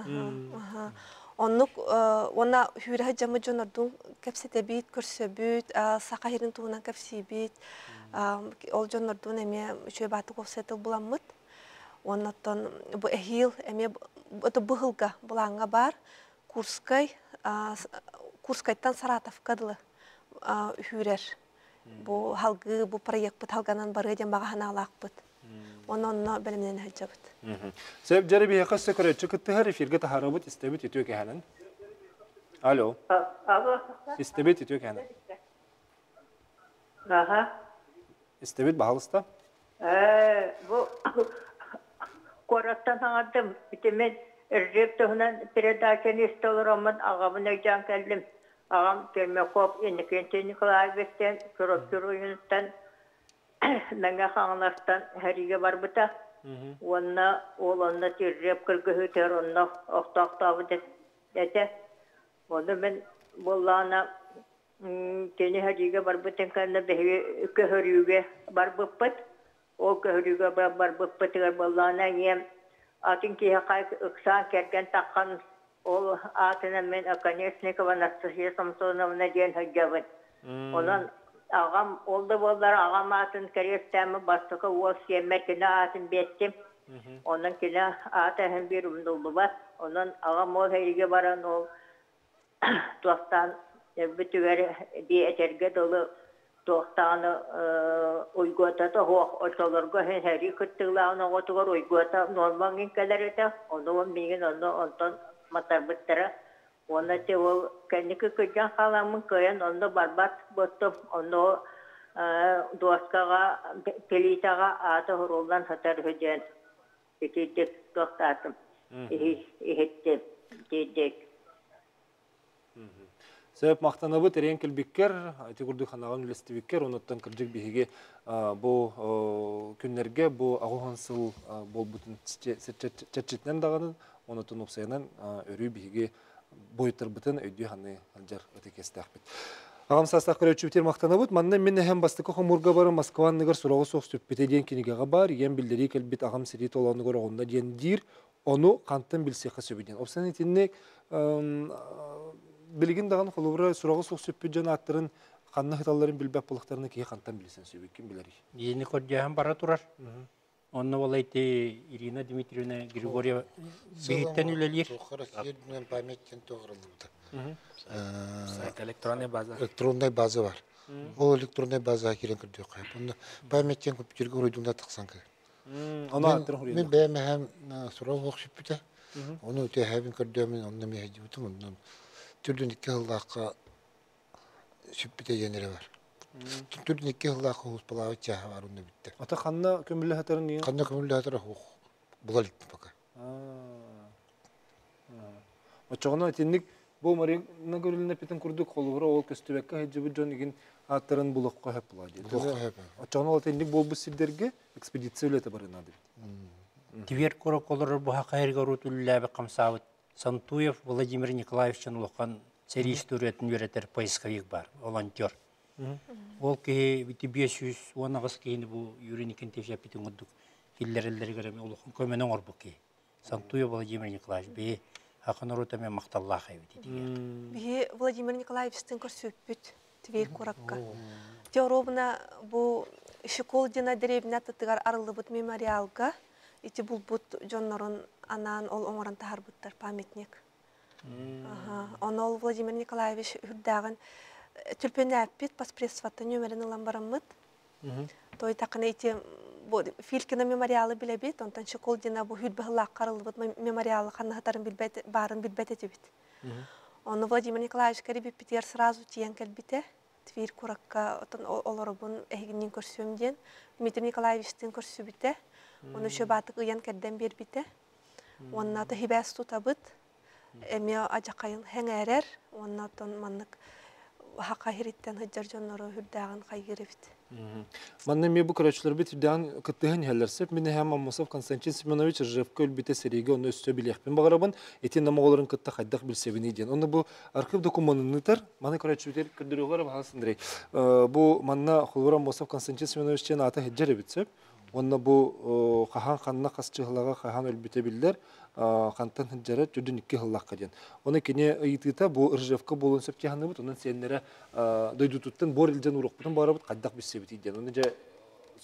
Оннук уонна хүүрэһэ дьамы дьонордуун кэпсэтэбит, көрсөбүт, саха иһирин туһунан кэпсиибит. Ол дьоннордуун эмиэ үчүгэй баатык уопсай тыл буламмыт. Оннуттан бу эһиил эмиэ быһылга былааҥҥа баар Курскай Курскайтан Саратовка дылы үһүүрэр. Бу халгыы бу проекпыт халганан барыа диэн баҕа санаалаахпыт. Онно онно бэлэмнэнэ сылдьабыт. Сөп дьэрэ биһиэхэ өссө көрөөччү кыттыһар эфиргэ таһаарабыт истэбит үтүө кэһэнэн. Алло. Алло. Истэбит үтүө кэһэнэн. Аха. Истэбит баһалыста. Бу куораттан хаҥардым. Ити мин Ржев туһунан передачаны истэ олороммун аҕабын өйдөөн кэллим. Аҕам Пермяков Иннокентий Николаевичтан Чурапчы оройуонуттан Мэҥэ Хаҥаластан сэриигэ барбыта. Уонна ол онно Ржев кыргыһыытыгар онно охтоохтообут этэ. Ону мин буоллаҕына Кини сэриигэ барбытын кэннэ биһиги көһөрүүгэ барбыппыт. Ол көһөрүүгэ барбыппытыгар буоллаҕына ийэм атын киһиэхэ ыксаан кэргэн таххан ол аатынан мин Оконешникова Анастасия Самсоновна диэн сылдьабын. Онон аҕам ол да буоллар аҕам аатын кэриэстээммин бастакы уол сиэммэр кини аатын биэртим. Онон кини аата иһин биир умнуллубат. Онон аҕам ол сэриигэ баран ол туохтаан өлбүтүгэр дии этэргэ дылы туохтааны уйгуота суох оччолорго иһин сэрии кыттыылааҕын оҕотугар уйгуота нуормаҥҥын кэлэр этэ ону миигин онно онтон матарбыттара уонна те ол кэнники кырдьан хааламмын кыайан онно барбат буоттум онно дуоскаҕа пилиитаҕа аата уһуруллан сытар үһү диэн итирдик туохтаатым иһиттим итирдик. Сөп махтанабыт эрийэн кэлбиккэр, ити курдук ханаҕын үлэстибиккэр, онуттан кырдьык биһиги бу күннэргэ бу аҕыс сыл буолбутун чэрчитинэн даҕаны, онутун уопсайынан өрүү биһиги буойуттарбытын өйдүү саныы сылдьар ытык иэстээхпит. Аҕам саастаах көрөөччүбүтүгэр махтанабыт. Манна мин эһэм бастакы хомуурга баран Москва анныгар сураҕа суох сүппүтэ диэн кинигэҕэ баар, ийэм биллэрии кэлбит аҕам сэрии толоонугар оҕунна диэн диир. Ону хантан билсиэххэ сөбүй диэн. Опсан итинник билигин даҕаны холобура сураҕа суох сүппүт дьон ааттарын ханна сыталларын билбэт буоллахтарына киһи хантан билсэн сөбүй ким билэрий? Дьиэни көрдөөһүн бара турар. Онно буола ити Ирина Дмитриевна Григорьева биһиттэн үлэлиир. Сирдинэн память тоҕуруллубута. Сайт электронная база. Электронная база бар. Ол электронная базаға киирэн көрдүөххэ. Онно память диэн компьютерга уруйдуҥда тахсан кэлэр. Ону Мин бэйэм эһэм сураҕа суох сүппүтэ. Ону үтүөһэбин көрдөөмүн онно эмиэ сылдьыбытым. Онон түрдүн икки сыллаахха сүппүтэ диэн эрэ бар. Түрдүн икки сыллаахха ууспалаабыт чааһа бар онно бүттэ. Ата ханна көмүллэ сытарын ийэн? Ханна көмүллэ сытара суох. Була иликтим пока. Оччоҕуна итинник бу Марина Гаврильевна эппитин курдук холобура ол көстүбэккэ сылдьыбыт дьон игин ааттарын булуохха сөп буолаа дии. Булуохха сөп. Оччоҕуна ол итинник буолбут сирдэргэ экспедиция үлэтэ барынаады бит. Тверь куоракка олорор быһа хайырга урут үлэлээбит хамсаабыт Сантуев Владимир Николаевичтан улахан сэрии историятын үөрэтэр поисковик бар, волонтер. Ол киһи ити 518 киһини бу Юрий Никитич эппитин курдук киллэрэллэригэр эмиэ улахан көмөнү оҥорбут киһи. Сантуев Владимир Николаевич биһи хаха норуота эмиэ махталлаах эбит итигэ. Биһи Владимир Николаевичтыын көрсүппүт Тверь куоракка. Теоробна бу Щеколдина дэриэбинэ аттытыгар арыллыбыт мемориалга ити булбут дьоннорун анаан ол оҥорон таһаарбыттар памятник. Ону ол Владимир Николаевич үрдээҕин түлпэнээппит поспредствоттан нүөмэрин ылан бараммыт. Той тақына ити бу Филькина мемориалы билэбит, онтон Щеколдина бу хүрбэ сыллаахха арыллыбыт мемориалы ханнаһытарын билбэт, баарын билбэт этибит. Ону Владимир Николаевич кэрибиппитигэр сразу тиийэн кэлбитэ. Тверь куоракка отон олоробун эһигинниин көрсүөм диэн Дмитрий Николаевичтыын көрсүбүтэ. Ону еще баатык ыйан кэрдэн биэрбитэ. Уонна хибээс тутабыт. Эмиэ адьакайын хэҥээрэр. Уонна оттон маннык хака иһириттэн сылдьар дьоннору үрдээҕин хайгыыр эбит. Манна эмиэ бу көрөөччүлэрбит үрдээҕин кыттыһан иһэллэр. Сөп мин эһэм Аммосов Константин Семенович Ржевка өлбүтэ сэриигэ онно өссө билиэхпин баҕарабын. Ити нам оҕолорун кытта хайдах билсэбиний диэн. Онно бу архив докумуонун ыытар. Маны көрөөччүбүтүгэр көрдөрүөҕү баһаас Андрей. Бу манна холобур Аммосов Константин Семенович диэн аата сылдьар эбит сөп. Уонна бу хаһан ханна хас чыһылаҕа хаһан өлбүтэ биллэр, хантан сылдьара төрдүн икки сыллаахха диэн. Ону кини ыйытыыта бу Ржевка буолуон сөп дии онон сиэннэрэ дойдутуттан буор илдьэн уруохпутун баарабыт хайдах билсэбитий диэн. Ону дьэ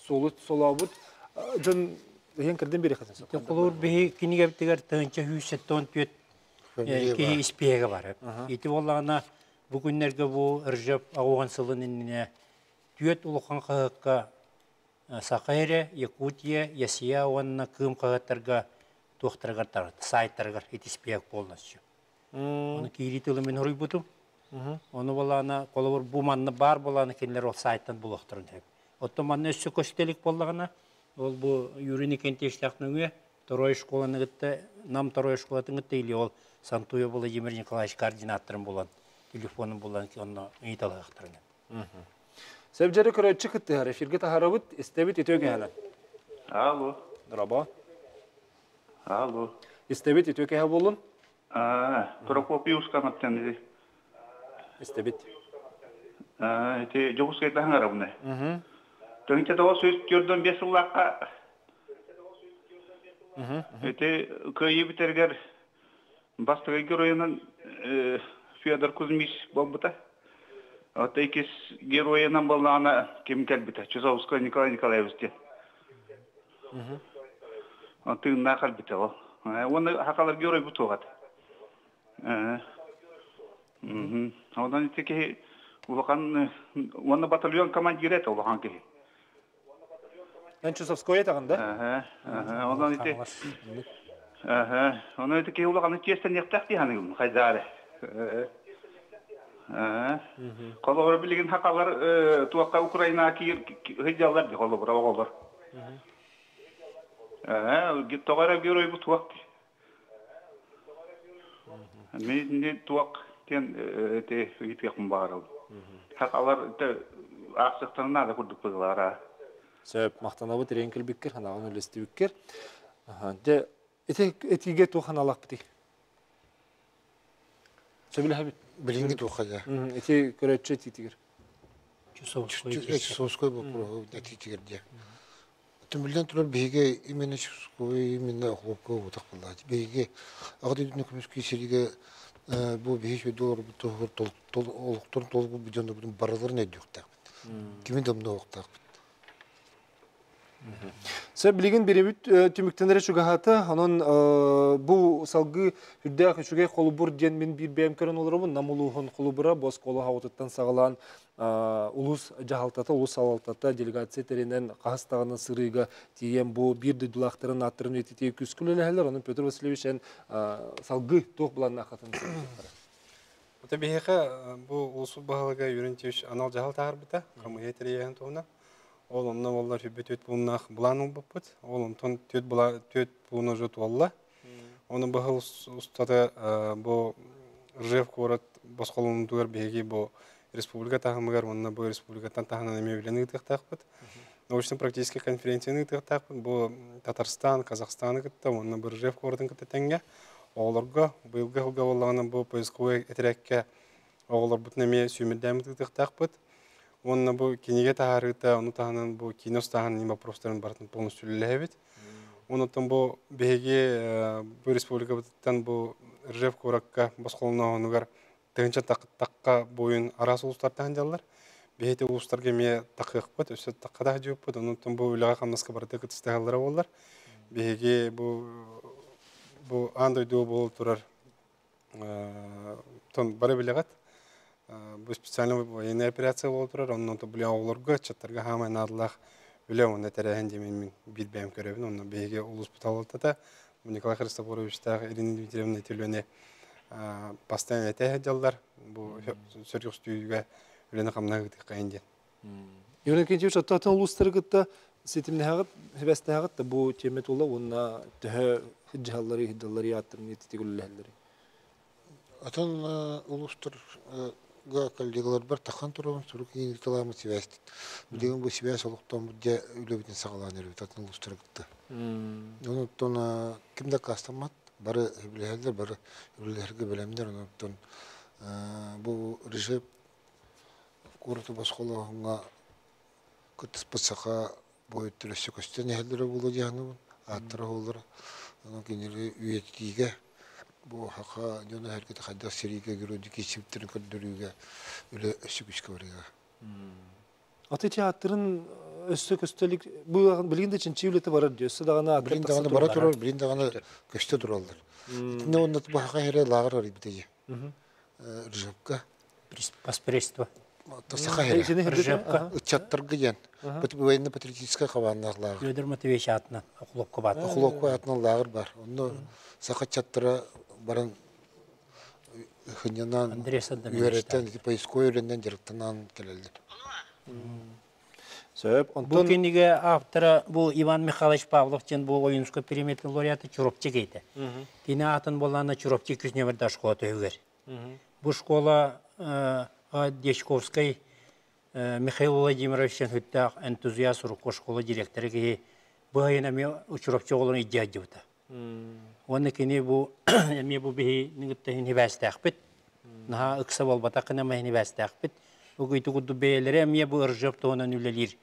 суолу солообут дьон ыйан кэрдэн биэриэххэ сөп. Холобур биһи кинигэбитигэр тыһыынча 174 киһи испиэгэ бар. Ити буоллаҕына бу күннэргэ бу Ржев аҕуһан сылын иннинэ түөрт улахан хаһыакка Саха эрэ, Якутия, Ясия уонна Кыым хаһыаттарга туохтарыгар сайтарыгар итиспиэк полностью. Ону киирии тылы мин хоруйбутум. Ону балаана холобур бу манна баар буолаана кинилэр ол сайтан булуохтарын сөп. Оттон манна өссө көстө илик буоллаҕына, ол бу Юрий Никентьевичтээх нөҥүө Второй школаны кытта Нам второй школатын кытта или ол Сантуев Владимир Николаевич координаттарын булан, телефонун булан онно ыйыталаһыахтарын. Сөбдьэри көрөөччү кыттыһар эфиргэ таһарабыт, истэбит үтүө кэһэлэн. Алло. Дорообо. Алло. Истэбит үтүө кэһэ буолун. Прокопий Усканаттан Истэбит. Ити Дьокуускайтан хаҥарабын. Тыһыынча тоҕус сүүс түөрт биэс сыллаахха ити кыайыы бүтэригэр Бастакы геройунан Федор Кузьмич буолбута. Оттон иккис геройунан буоллаҕына ким кэлбитэ? Чусовской Николай Николаевич диэн. Тыыннаах кэлбитэ ол. Уонна хакалар герой суох этэ. Онон ити киһи улахан уонна батальон командира этэ улахан киһи. Эн Чусовской этэҕин да? Онон ити Онон ити киһи улаханнык чиэстэниэхтээх дии саныыбын хайдаары. Холобура билигин хакалар туохха Украинаҕа киир сылдьаллар дии холобура оҕолор. Тоҕо эрэ геройбут туох дии. Мин туох. Тен эти ыйытыахпын баҕарабын. Хакалар аахсыахтарын наада курдук быһыылаара. Сөп, махтанабыт ирээн кэлбиккэр, санааҕын үллэстибиккэр. Дьэ, ити этиигэ туох санаалаахпытый? Сөбүлэһэбит. Билиҥҥи туохха дьэ? Ити көрөөччү этиитигэр. Чусовской боппуруоһу этиитигэр дьэ. Түмүллэн турар биһиги именно Чусовской, именно Охлопко буотах буоллааччы. Биһиги Аҕа дойдуну көмүскүү сиригэ бу биһи сүдү олорбут олохторун толорбут дьоннорбутун барыларын өйдүөхтээхпит. Кими да умнуохтаахпыт. Сөп, билигин бирэбит түмүктэнэрэ чугаһаата. Онон бу салгыы үрдээх үчүгэй холобур диэн мин биир бэйэм көрөн олоробун. Нам улууһун холобура бу оскуола хаҕытыттан саҕалаан улуус дьаһалтата, улуус салалтата делегация тэринэн хаһыс даҕаны сырыыга тиийэн бу биир дойдулаахтарын ааттарын үйэтитии күүскэ үлэлэһэллэр. Онон Петр Васильевич эн салгыы туох былааннааххытын Ото биһиэхэ бу улуус баһылыга Юрий Антьевич анал дьаһал таһаарбыта, хамыыһыйа тэрийээһин туһунан. Ол онно буоллар сүрбэ түөрт пууннаах былаан ылбыппыт. Ол онтон түөрт була түөрт пууна уже туолла. Оны быһыл устата бу Ржев куорат босхолонуутугар биһиги бу республика таһымыгар уонна бу республикаттан таһынан эмиэ үлэни ыытыахтаахпыт. Научно-практическай конференцияны ыытыахтаахпыт. Бу Татарстан, Казахстаны кытта уонна бу Ржев куоратын кытта тэҥҥэ оҕолорго быйылгы сылга буоллаҕына бу поисковай этэрээккэ оҕолорбутун эмиэ сүүмэрдээммит ыытыахтаахпыт. Уонна бу кинигэ таһаарыыта, ону таһынан бу киинэ устааһын вопростарын барытын полностью үлэлэһэбит. Онуттан бу биһиги бу республикабытыттан бу Ржев куоракка босхолонооһунугар тыһыынча тахха буойун араас улуустартан дьаллар. Биһиги улуустарга эмиэ тахыахпыт, өссө тахха да сылдьыбыппыт. Онуттан бу үлэҕэ-хамнаска барыта кытыстаһаллара буоллар. Биһиги бу бу аан дойдуга буола турар тон бары билэҕит. Бу специальный военная операция буола турар. Онон били оҕолорго, ыччаттарга хаамай наадалаах үлэ уонна тэрээһин диэн мин биир бэйэм көрөбүн. Онно биһиги улууспут салалтата Николай Христофоровичтаах Ирина Дмитриевна ити үлэни постоянно этэ сылдьаллар. Бу сөргүстүүгэ үлэни-хамнаһы ыытыаххайын диэн. Юрий Никитич, атын улуустары кытта ситимнэһэҕит, сибээстэһэҕит да бу тиэмэ тула уонна төһө дьаһаллары, ыһыдаллары ааттарын ититик үлэлэһэллэрий? Атын улуустарга коллегаларбар тахан турабын, сурук ыыталааммыт сибээстит. Билигин бу сибээс олохтооммут дьэ үлэбитин саҕалаан эрэбит атын улуустары кытта. Онуттан ким да аккаастаммат, бары сөбүлэһэллэр, бары үлэлэһэргэ бэлэмнэр. Онуттан бу режим куораты босхолооһуҥҥа кыттыспыт саха буойуттар өссө көстөн иһэллэрэ буолуо дии саныыбын, ааттара буоллара. Онон кинилэри үйэтитиигэ бу саха дьоно-сэргэтэ хайдах сэриигэ геройдуу киирсибиттэрин көрдөрүүгэ үлэ өссө күүскэ барыаҕа. Аты театрын өссө көстө илик бу билигин да чинчии үлэтэ барар дии өссө даҕаны ааттар Билин даҕаны бара турар, билин даҕаны көстө тураллар. Итиннэ уонна бу саха иһэрэ лааҕыр арыйбыта дии. Ржевка. Поспредство. Саха иһэрэ. Ржевка. Ыччаттарга диэн. Военно-патриотическай хабааннаах лааҕыр. Федор Матвеевич аатынан Охлопко баар. Охлопко аатынан лааҕыр бар. Онно саха ыччаттара баран сынньанан, үөрэтэн, поисковой үлэнэн дьарыктанан кэлэллэр. Сөп. Бу кинигэ автора бу Иван Михайлович Павлов диэн бу Ойуунускай премиятын лауреата Чурапчы кейте. Кини аатын буоллаана Чурапчы Күзневарда школа төһүгэр. Бу школа Дьячковскай Михаил Владимирович сүттээх энтузиаст урукку школа директора киһи бу айын эмиэ Чурапчы оҕолорун илдьэ сылдьыбыта. Уонна кини бу эмиэ бу биһини кытта иһин Наһаа ыкса буолбатах гына иһинибээстээхпит. Бу күйті курдук бэйэлэрэ эмиэ бу ыржап туһунан үлэлиир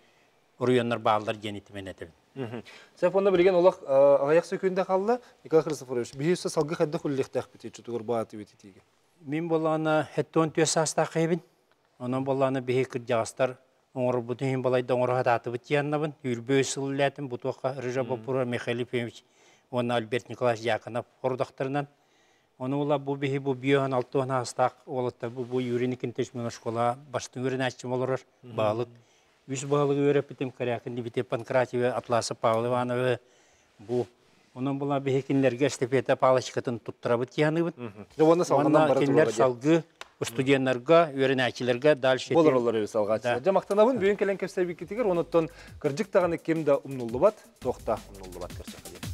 оройуоннар бааллар диэн итимэн этэбин. Сөп онно билигин олох аҕыйах сөкүүндэ хаалла. Николай Христофорович, биһи өссө салгыы хайдах үлэлиэхтээхпитий чутугар бу ааты итиигэ? Мин буоллаҕына хэттуон түөс саастаах киһибин. Онон буоллаҕына биһи кырдьаҕастар оҥорорбутун иһин балайда оҥоро сатаатыбыт диэн Үүрбэ үс сыл үлэлээтим. Бу туохха Рыжа Боппура Михаил Ефимович уонна Альберт Николаевич Дьяконов хорудахтарынан. Ону ула бу биһи бу биоһан алтыан аастаах уолаттар бу бу Юрий Никитич школа бастыҥ үөрэнээччим олорор баалык. Үс баалыгы үөрэппитим Корякин Дмитрий Панкратьевы, Атласов Павел Ивановы бу Онон була биһи кинилэргэ эстафета палочкатын туттарабыт диһаныбыт. Уонна кинилэр салгыы студеннарга, үөрэнээччилэргэ дальше Болор олор эбит салҕааччылар. Дьэ махтанабын бүгүн кэлэн кэпсэбиккитигэр, онуттан кырдьык даҕаны ким да умнуллубат, туох да умнуллубат көрсөххө.